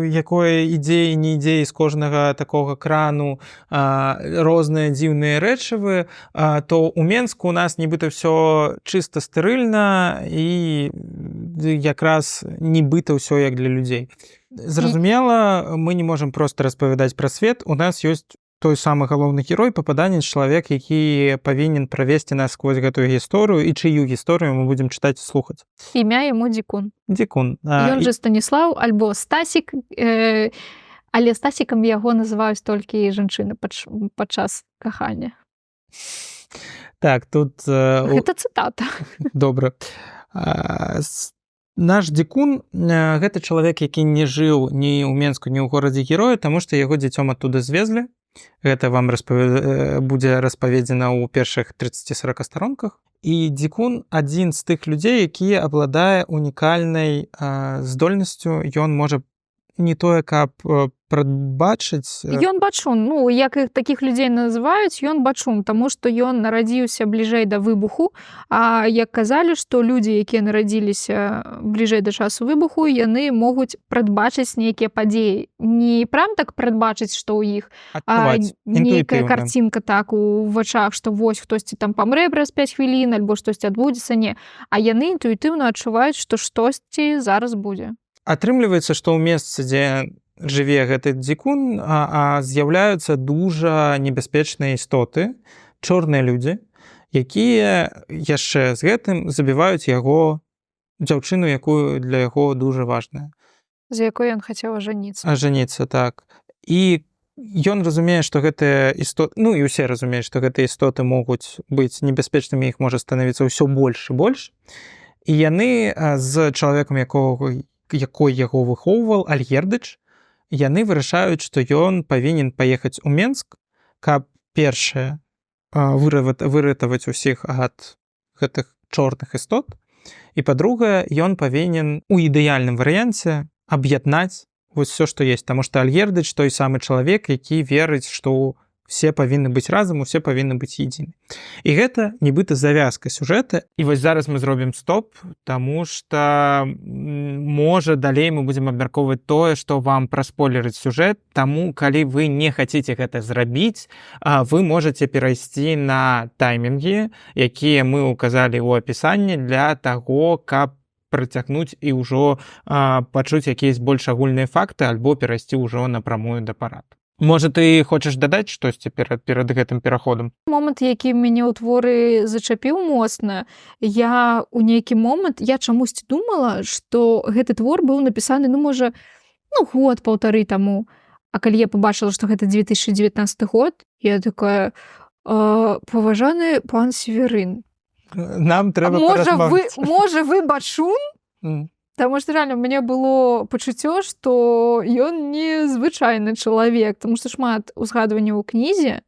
якое ідзе і не ідзе з кожнага такога крану, розныя дзіўныя рэчывы, то у Менску у нас нібыта ўсё чыста, стэрыльна і якраз нібыта ўсё як для людзей. Зразумела, мы не можам проста распавядаць пра свет, у нас ёсць той самы галоўны герой, пападанец, чалавек, які павінен правесці нас сквозь гэтую гісторыю і чыю гісторыю мы будзем чытаць і слухаць. Імя яму Дзікун. Дзікун. Ён жа Станіслаў альбо Стасік, але Стасікам яго называюць толькі жанчыны падчас кахання. Так, тут Гэта цытата. Добра. Наш Дзікун гэта чалавек, які не жыў ні ў Менску, ні ў горадзе героя, таму што яго дзіцём оттуда звезлі. Гэта вам будзе распаведзена ў першых 30-40 старонках. І Дзікун адзін з тых людзей, які абладае унікальнай здольнасцю. Ён можа не тое каб прадбачыць. Ён бачун, ну, як іх, такіх людзей, называюць, ён бачун, таму што ён нарадзіўся бліжэй да выбуху. А як казалі, што людзі, якія нарадзіліся бліжэй да часу выбуху, яны могуць прадбачыць нейкія падзеі. Не прям так прадбачыць, што ў іх адчуваць, нейкая інтуітыўна. Карцінка так у вачах, што вось хтосьці там памрэ праз 5 хвілін альбо штосьці адбудзецца, не, а яны інтуітыўна адчуваюць, што штосьці зараз будзе. Атрымліваецца, што ў месцы, дзе жыве гэты дзікун, з'яўляюцца дужа небяспечныя істоты, чорныя людзі, якія яшчэ з гэтым забіваюць яго дзяўчыну, якую для яго дужа важная. З якой ён хацеў ажаніцца. Ажаніцца, так. І ён разумее, што гэтыя істот, ну і ўсе разумеюць, што гэтыя істоты могуць быць небяспечнымі, іх можа станавіцца ўсё больш і больш. І яны з чалавекам, якой яго выхоўваў, Альгердыч, яны вырашаюць, што ён павінен паехаць у Менск, каб, першае, выратаваць усіх ад гэтых чорных істот, і, па-другае, ён павінен у ідэальным варыянце аб'яднаць вось все, што есть, таму што Альгердыч той самы чалавек, які верыць, што все павінны быць разам, усе павінны быць едзіны. І гэта нібыта завязка сюжэта. І вось зараз мы зробім стоп, таму что, можа, далей мы будзем абмяркоўваць тое, што вам праспойлерыць сюжэт. Таму, калі вы не хаце гэта зрабіць, вы можете перайсці на таймінгі, якія мы указалі ў апісанні, для таго, каб працягнуць і ўжо пачуць якісь больш агульныя факты альбо перайсці ўжо напрамую да парад. Можа, ты хочаш дадаць штосьці перад гэтым пераходам? Момант, які мяне ў творы зачапіў моцна: я у нейкі момант, я чамусьці думала, што гэты твор быў напісаны, ну, можа, ну, год паўтары таму. А калі я побачыла, што гэта 2019 год, я такая: «Паважаны пан Северын, Нам трэба можа, вы паразмовіць. можа, вы бачун?» Таму што реально у мяне было пачуццё, што ён незвычайны чалавек, тому што шмат узгадванняў у кнізе,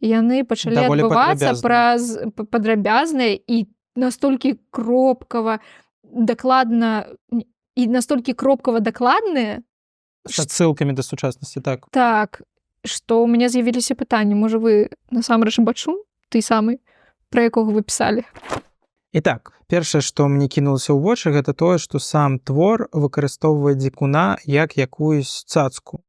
яны пачалі Даволі адбывацца падрабязныя. праз падрабязныя і настолькі кропкава дакладна і настолькі кропкава дакладныя. З адсылкамі да сучаснасці, так. Так, што ў мяне з'явіліся пытанні: можа, вы насамрэч бачун, ты самы, пра якога вы пісалі? І так, першае, што мне кінулася ў вочы, гэта тое, што сам твор выкарыстоўвае дзікуна як якуюсь цацку.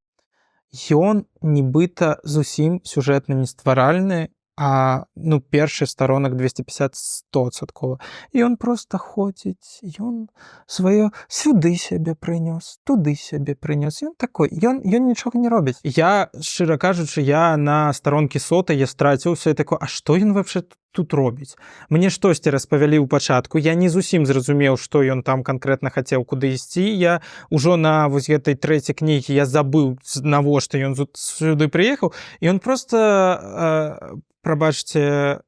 Ён нібыта зусім сюжэтна не стваральны, а, ну, першы старонак 250 стосоткова. Ён просто ходзіць, ён сваё сюды сябе прынёс, туды сябе прынёс. Ён такой, ён нічога не робіць. Я, шчыра кажучы, я на старонкі сотай я страціўся і такой: а што ён вообще тут робіць? Мне штосьці распавялі ў пачатку, я не зусім зразумеў, што ён там канкрэтна хацеў, куды ісці. Я ўжо на вось гэтай трэцяй кнігі я забыў, навошта ён сюды прыехаў. І ён просто, прабачце,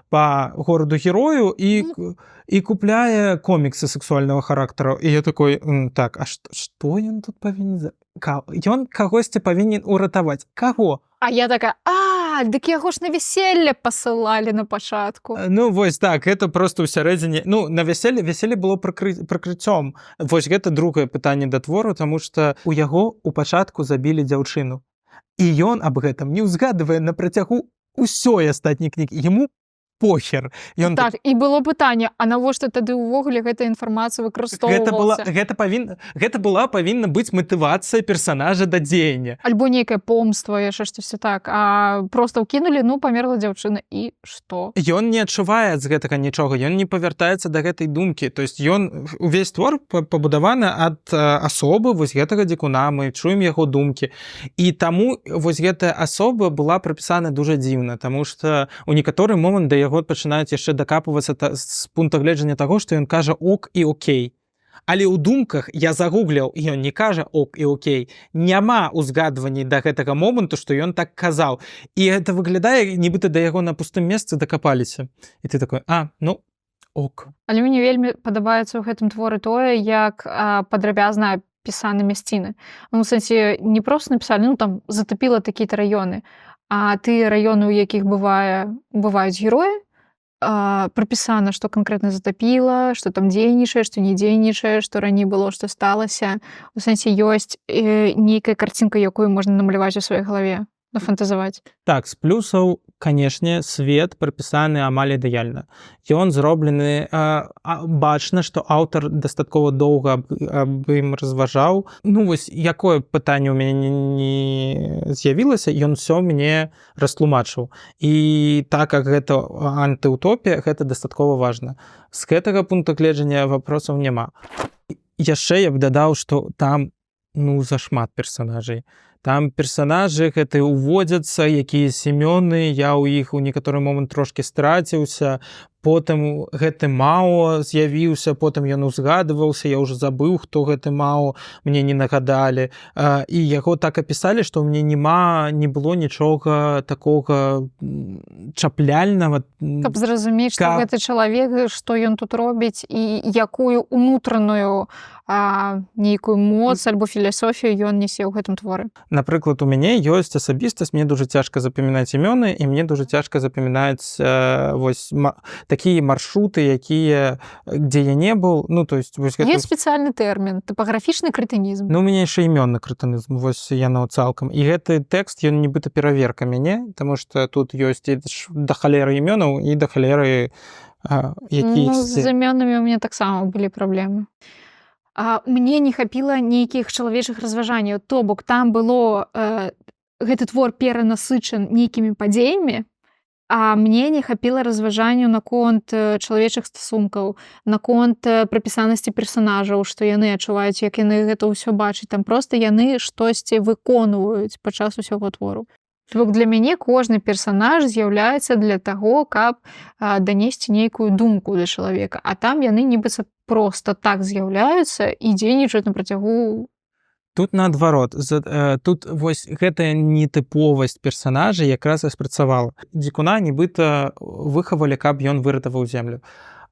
по городу герою і купляе коміксы сексуального характару. І я такой: Так, а што ён тут павінен Ён кагосьці павінен уратаваць. Каго?» А я такая: «А, дык яго ж на вяселле пасылалі на пачатку». Ну вось так, это просто ў сярэдзіне, ну, на вяселле, вяселле было прыкрыццём. Вось гэта другое пытанне да твору, тому что у яго у пачатку забілі дзяўчыну, і ён аб гэтым не ўзгадвае на працягу ўсёй астатняй кнігі. Ему похер, ён Так, і было пытанне: а навошта тады ўвогуле гэта інфармацыя Гэта была выкарыстоўвалася? Гэта была павінна быць матывацыя персонажа да дзеяння. Альбо нейкае помства, яшчэ штосьці, так, а просто ўкінулі: ну, памерла дзяўчына, і што? Ён не адчувае з гэтага нічога, ён не павяртаецца да гэтай думкі. То есть ён, увесь твор пабудаваны ад асобы вось гэтага дзікуна, мы чуем яго думкі. І таму вось гэтая асоба была прапісана дужа дзіўна, таму что у некаторы момант да яго пачынаюць яшчэ дакапвацца з пункта гледжання таго, што ён кажа «ок» і «окей». Але ў думках, я загугліў, ён не кажа «ок» і «окей». Няма узгадваней да гэтага моманту, што ён так казаў. І это выглядае, нібыта да яго на пустым месцы дакапаліся. І ты такой: «А, ну ок». Але мне вельмі падабаецца ў гэтым творы тое, як падрабязна прапісаны мясціны. Ну, у сэнсе, не проста напісалі, ну, там затапіла такія-то раёны, а тыя раёны, у якіх бываюць героі, прапісана, што канкрэтна затапіла, што там дзейнічае, што не дзейнічае, што раней было, што сталася. У сэнсе, ёсць нейкая карцінка, якую можна намаляваць у сваёй галаве, нафантазаваць. Так, з плюсаў, канешне, свет прапісаны амаль ідэальна. Ён зроблены, бачна, што аўтар дастаткова доўга аб ім разважаў. Ну вось якое пытанне ў мяне не з'явілася, ён всё мне растлумачыў. І так как гэта антыутопія, гэта дастаткова важна. З гэтага пункту гледжання вопросаў няма. Яшчэ я б дадаў, што там, ну, зашмат персонажай. Там персонажы гэты уводзяцца, якія імёны, я ў іх у некаторы момант трошки страціўся. Потым гэты Мао з'явіўся, потым ён узгадваўся, я ўжо забыў, хто гэты Мао, мне не нагадалі. І яго так апісалі, што ў мне не было нічога такога чапляльнага. Каб зразумець, што гэты чалавек, што ён тут робіць і якую унутраную нейкую моц альбо філасофію ён несе ў гэтым творы. Напрыклад, у мяне ёсць асабістасць, мне дужа цяжка запамінаць імёны, і мне дужа цяжка запамінаць вось такія маршруты, якія, дзе я не был, ну, то есть вось гэта. Есть спецыяльны тэрмін — тапаграфічны крэтынізм. Ну, у мяне яшчэ імённы крэтынізм, вось яно цалкам. І гэты тэкст, ён нібыта пераверка мяне, таму что тут ёсць і да халеры імёнаў, і да халеры які Ну, з імёнамі у мяне таксама былі праблемы. Мне не хапіла нейкіх чалавечых разважанняў, то бок там было гэты твор перанасычан нейкімі падзеямі, а мне не хапіла разважанню наконт чалавечых стасункаў, наконт прапісанасці персонажаў, што яны адчуваюць, як яны гэта ўсё бачаць. Там просто яны штосьці выконваюць падчас усяго твору. То бок для мяне кожны персонаж з'яўляецца для таго, каб данесці нейкую думку да чалавека, а там яны нібыцца просто так з'яўляюцца і дзейнічаюць на працягу. Тут наадварот, тут вось гэтая нетыповасць персонажа якраз і спрацавала. Дзікуна нібыта выхавалі, каб ён выратаваў землю.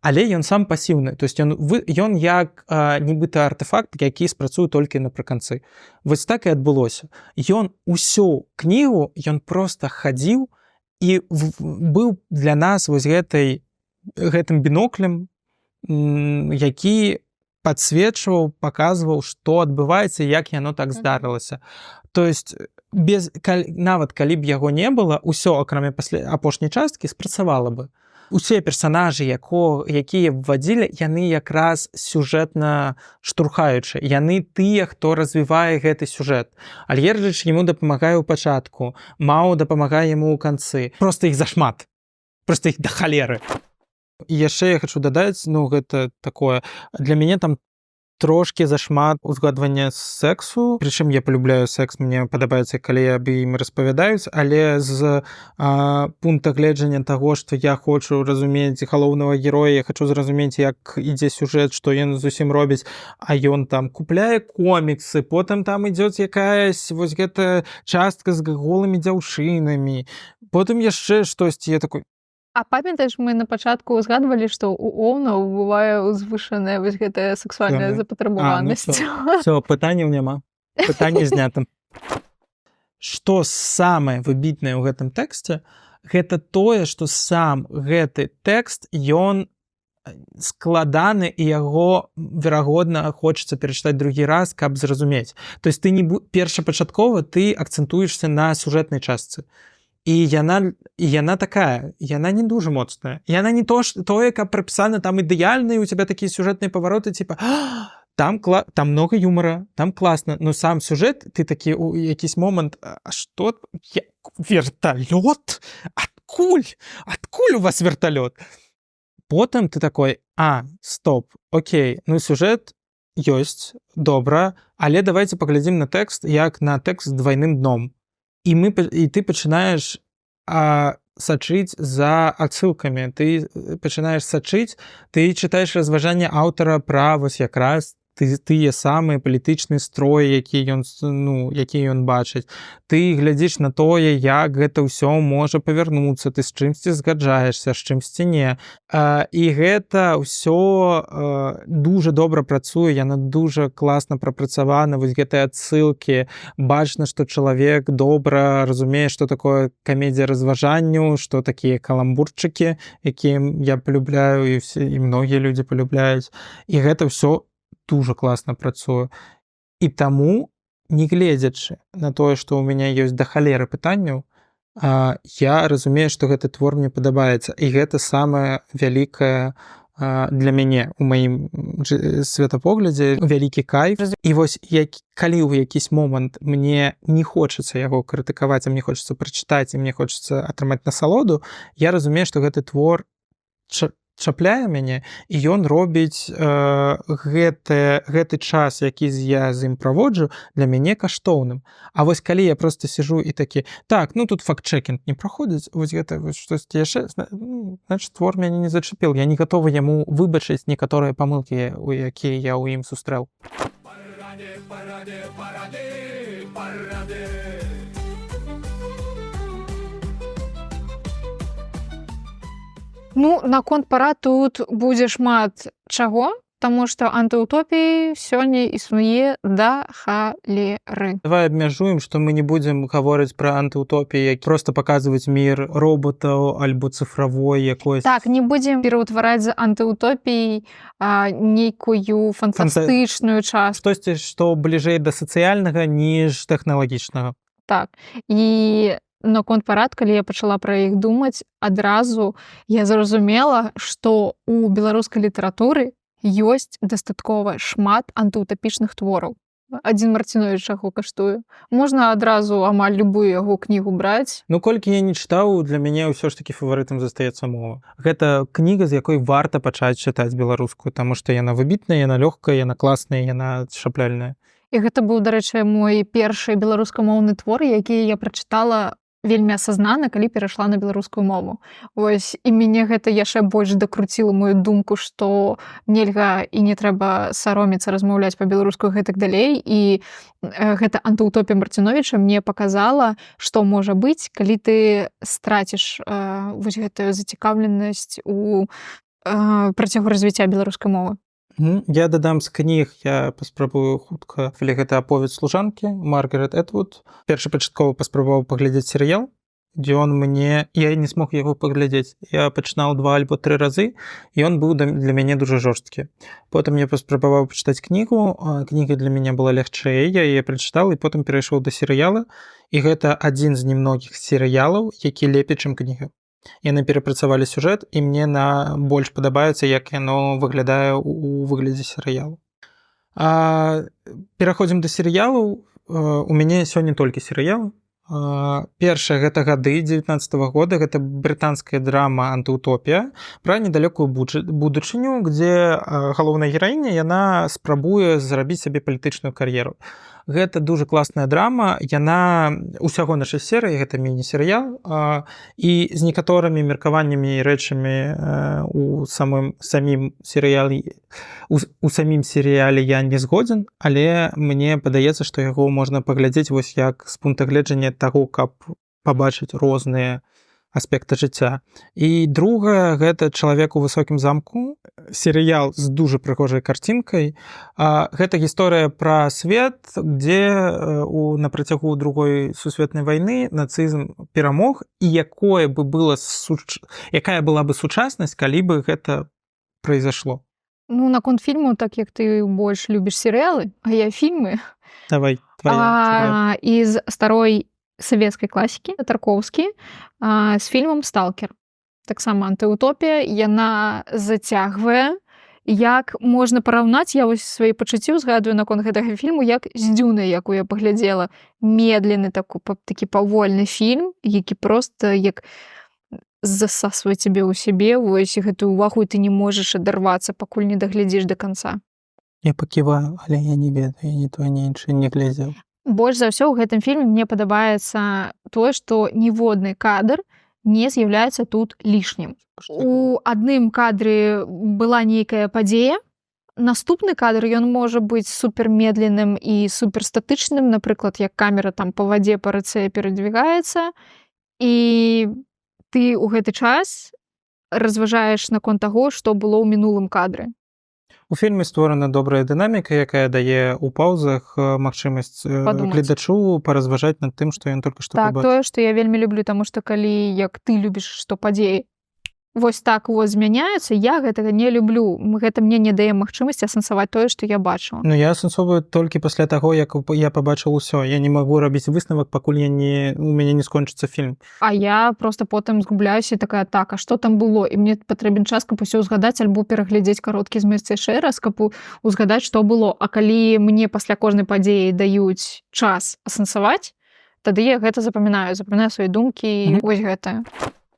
Але ён сам пасіўны, то есть ён як нібыта артэфакт, які спрацуе толькі напрыканцы. Вось так і адбылося. Ён усю кнігу, ён просто хадзіў і быў для нас вось гэтым біноклем, які падсвечваў, паказваў, што адбываецца, як яно так здарылася. То есть без нават калі б яго не было, усё, акрамя пасля апошняй часткі, спрацавала бы. Усе персонажы, якія ввадзілі, яны якраз сюжэтна штурхаючы. Яны тыя, хто развівае гэты сюжэт. Альгердыч яму дапамагае ў пачатку, Мау дапамагае яму ў канцы. Просто іх зашмат. Просто іх да халеры. І яшчэ я хочу дадаць, ну, гэта такое, для мяне там трошки зашмат узгадвання сексу. Прычым я полюбляю секс, мне падабаецца, калі аб ім распавядаюць, але з пункта гледжання таго, што я хочу разумець галоўнага героя, я хочу зразумець, як ідзе сюжэт, што ён зусім робіць, а ён там купляе коміксы, потым там ідзе якаясь вось гэта частка з голымі дзяўчынамі, потым яшчэ штосьці, я такой: А памятаеш, мы на пачатку ўзгадвалі, што у оўнаў бывае ўзвышаная вось гэтая сексуальная Сексуальная. запатрабаванасць. Всё, пытанняў няма. Пытанне знята. Што самае выбітнае ў гэтым тэксце, гэта тое, што сам гэты тэкст, ён складаны, і яго, верагодна, хочацца перачытаць другі раз, каб зразумець. То есть ты не першапачаткова ты акцэнтуешся на сюжэтнай частцы. І яна такая, яна не дужа моцная. Яна не то, тое, каб прапісана там ідэальна, і у тебя такія сюжэтныя павароты, типа там много юмора, там класна, но сам сюжэт, ты такі у якісь момант: «А што, верталёт? Адкуль? Адкуль у вас верталёт?» Потым ты такой: «А, стоп, окей, ну, сюжэт ёсць, добра, але давайте паглядзім на тэкст як на тэкст з двойным дном». І ты пачынаеш сачыць за адсылкамі, ты пачынаеш сачыць, ты чытаеш разважанне аўтара пра вось якраз тыя самыя палітычны строй, які ён, ну, які ён бачыць. Ты глядзіш на тое, як гэта ўсё можа павярнуцца, ты з чымсьці згаджаешся, з чымсьці не. І гэта ўсё дужа добра працуе, яна дужа класна прапрацавана, вось гэтыя адсылкі. Бачна, што чалавек добра разумее, што такое камедія разважанню, што такія каламбурчыкі, якія я палюбляю, і все, і многія людзі палюбляюць. І гэта ўсё дужа класна працуе. І таму, не гледзячы на тое, што ў мяне ёсць да халеры пытанняў, я разумею, што гэты твор мне падабаецца. І гэта самае вялікае для мяне у маім светапоглядзе вялікі кайф. І вось як, калі ў якісь момант мне не хочацца яго крытыкаваць, а мне хочацца прачытаць і мне хочацца атрымаць насалоду, я разумею, што гэты твор чапляе мяне, і ён робіць гэты час, які я з ім праводжу, для мяне каштоўным. А вось калі я просто сижу і такі: так, ну тут факт-чэкінг не праходзіць, вось гэта вось штосьці яшчэ, ну, значит, твор мяне не зачапіл, я не гатовы яму выбачыць некаторыя памылкі, у якія я ў ім сустрэў. Парады, парады, парады, парады. Ну, наконт парад тут будзе шмат чаго, таму што антыўтопіі сёння існуе да халеры. Давай абмяжуем, што мы не будзем гаворыць пра антыўтопіі, як просто паказваць мір роботаў альбо цифравой якой. Так, не будзем пераўтвараць з антыўтопій нейкую фантастычную частку. Штосьці, што бліжэй да сацыяльнага, ніж тэхналагічнага. Так. І наконт парад, калі я пачала пра іх думаць, адразу я зразумела, што у беларускай літаратуры ёсць дастаткова шмат антыўтапічных твораў. Адзін Марціновіч чаго каштуе. Можна адразу амаль любую яго кнігу браць. Ну, колькі я не чытаў, для мяне ўсё ж такі фаварытам застаецца «Мова». Гэта кніга, з якой варта пачаць чытаць беларускую, таму што яна выбітная, яна лёгкая, яна класная, яна чапляльная. І гэта быў, дарэчы, мой першы беларускамоўны твор, які я прачытала вельмі асазнана, калі перайшла на беларускую мову. Вось, і мяне гэта яшчэ больш дакруціла мою думку, што нельга і не трэба саромецца размаўляць па-беларуску і гэтак далей. І гэта антыўтопія Марціновіча мне паказала, што можа быць, калі ты страціш вось гэтую зацікаўленасць у працягу развіцця беларускай мовы. Я дадам з кніг, я паспрабую хутка. Але гэта «Аповед служанкі» Маргарет Этвуд. Першапачаткова паспрабаваў паглядзець серыял, дзе он мне... Я не смог яго паглядзець. Я пачынаў 2 альбо 3 разы, і он быў для мяне дужа жорсткі. Потым я паспрабаваў пачытаць кнігу, кніга для мяне была лягчэй, я яе прачытаў і потым перайшоў да серыяла. І гэта адзін з немногіх серыялаў, які лепей, чым кніга. Яны перапрацавалі сюжэт, і мне на больш падабаецца, як яно выглядае у выглядзе серыялу. Пераходзім да серыялаў. У мяне сёння толькі серыялы. Першае гэта «Гады» 19-го года, гэта брытанская драма антыутопія пра недалёкую будучыню, дзе галоўная гераіня, яна спрабуе зрабіць сабе палітычную кар'еру. Гэта дужа класная драма, яна усяго на 6 серый, гэта міні-серыял, і з некаторымі меркаваннямі і рэчамі, у самым, самім серыяле, у самім серыяле я не згодзен, але мне падаецца, што яго можна паглядзець вось як з пункта гледжання таго, каб пабачыць розныя аспекты жыцця. І другае, гэта «Чалавек у высокім замку», серыял з дужа прыгожай карцінкай. Гэта гісторыя пра свет, дзе на працягу другой сусветнай вайны нацызм перамог, і якое бы было якая была бы сучаснасць, калі бы гэта произошло. Ну, наконт фільму, так як ты больш любіш серыялы, а я фільмы. Давай, твоя, твоя. Из старой савецкай класікі Таркоўскі, з фільмам «Сталкер». Таксама антыутопія, яна зацягвае. Як можна параўнаць, я вось свае пачуцці ўзгадую наконт гэтага фільму, як з «Дзюнай», якую я паглядзела. Медленны такі павольны фільм, які просто як засасвае цябе ў сябе, вось гэтую увагу, і ты не можаш адарвацца, пакуль не даглядзіш до канца. Я паківаю, але я не ведаю, я ні то, ні іншае не глядзеў. Больш за ўсё ў гэтым фільме мне падабаецца тое, што ніводны кадр не з'яўляецца тут лішнім. Што У адным кадры была нейкая падзея, Наступны кадр, ён можа быць супермедленным і суперстатычным, напрыклад, як камера там по вадзе, па рацэ перадвігаецца, і ты ў гэты час разважаеш наконт таго, што было ў мінулым кадры. У фільме створана добрая дынаміка, якая дае ў паўзах магчымасць Падумаць. гледачу паразважаць над тым, што ён только што Так, пабачыў. тое, што я вельмі люблю, таму што калі, як ты любіш, што падзеі вось так вось змяняюцца, я гэтага не люблю. Гэта мне не дае магчымасці асэнсаваць тое, што я бачыла. Ну, я асэнсоўваю толькі пасля таго, як я пабачыў усё. Я не магу рабіць высновак, пакуль я не у мяне не скончыцца фільм. А я просто потым згубляюся і такая: «Так, а што там было?» І мне патрэбен час, каб усё ўзгадаць альбо пераглядзець кароткі змест яшчэ раз, каб узгадаць, што было. А калі мне пасля кожнай падзеі даюць час асэнсаваць, тады я гэта запамінаю, запамінаю свае думкі. Вось гэта.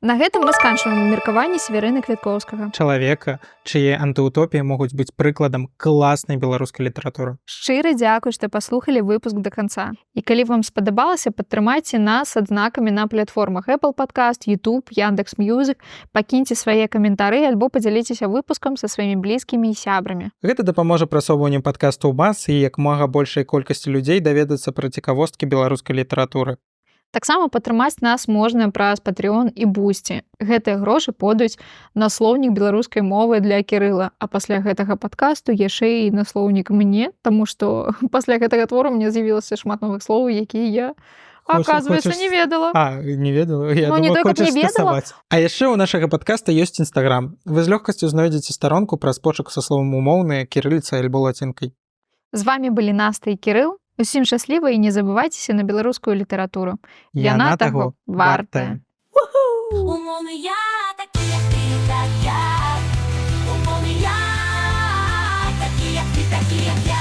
На гэтым мы сканчваем меркаванне Севярына Квяткоўскага. Чалавека, чые антыутопіі могуць быць прыкладам класнай беларускай літаратуры. Шчыры дзякуй, што паслухалі выпуск до конца. І калі вам спадабалася, падтрымайце нас адзнакамі на платформах Apple Podcast, YouTube, Яндекс Music, пакіньце свае каментары альбо падзяліцеся выпускам са сваімі блізкімі і сябрамі. Гэта дапаможа прасоўванню падкасту ў масы і як мага большай колькасці людзей даведацца пра цікавосткі беларускай літаратуры. Таксама падтрымаць нас можна праз Patreon і Бусці. Гэтыя грошы пойдуць на слоўнік беларускай мовы для Кірыла, а пасля гэтага падкасту яшчэ і на слоўнік мне, таму што пасля гэтага твору мне з'явілася шмат новых слоў, якія я, оказывается, не ведала. А, не ведала? Я Ну, не думала, той, каб хочаш не ведала. скасаваць. А яшчэ ў нашага падкаста ёсць інстаграм. Вы з лёгкасцю знойдзеце старонку праз пошук са словам «умоўныя» кірыліцай альбо лацінкай. З вами былі Наста і Кірыл. Усім шчасліва і не забывайцеся на беларускую літаратуру. Яна таго вартая. Умоўныя, такія, як ты, так я. Умоўныя, такія, як ты, такія, як я.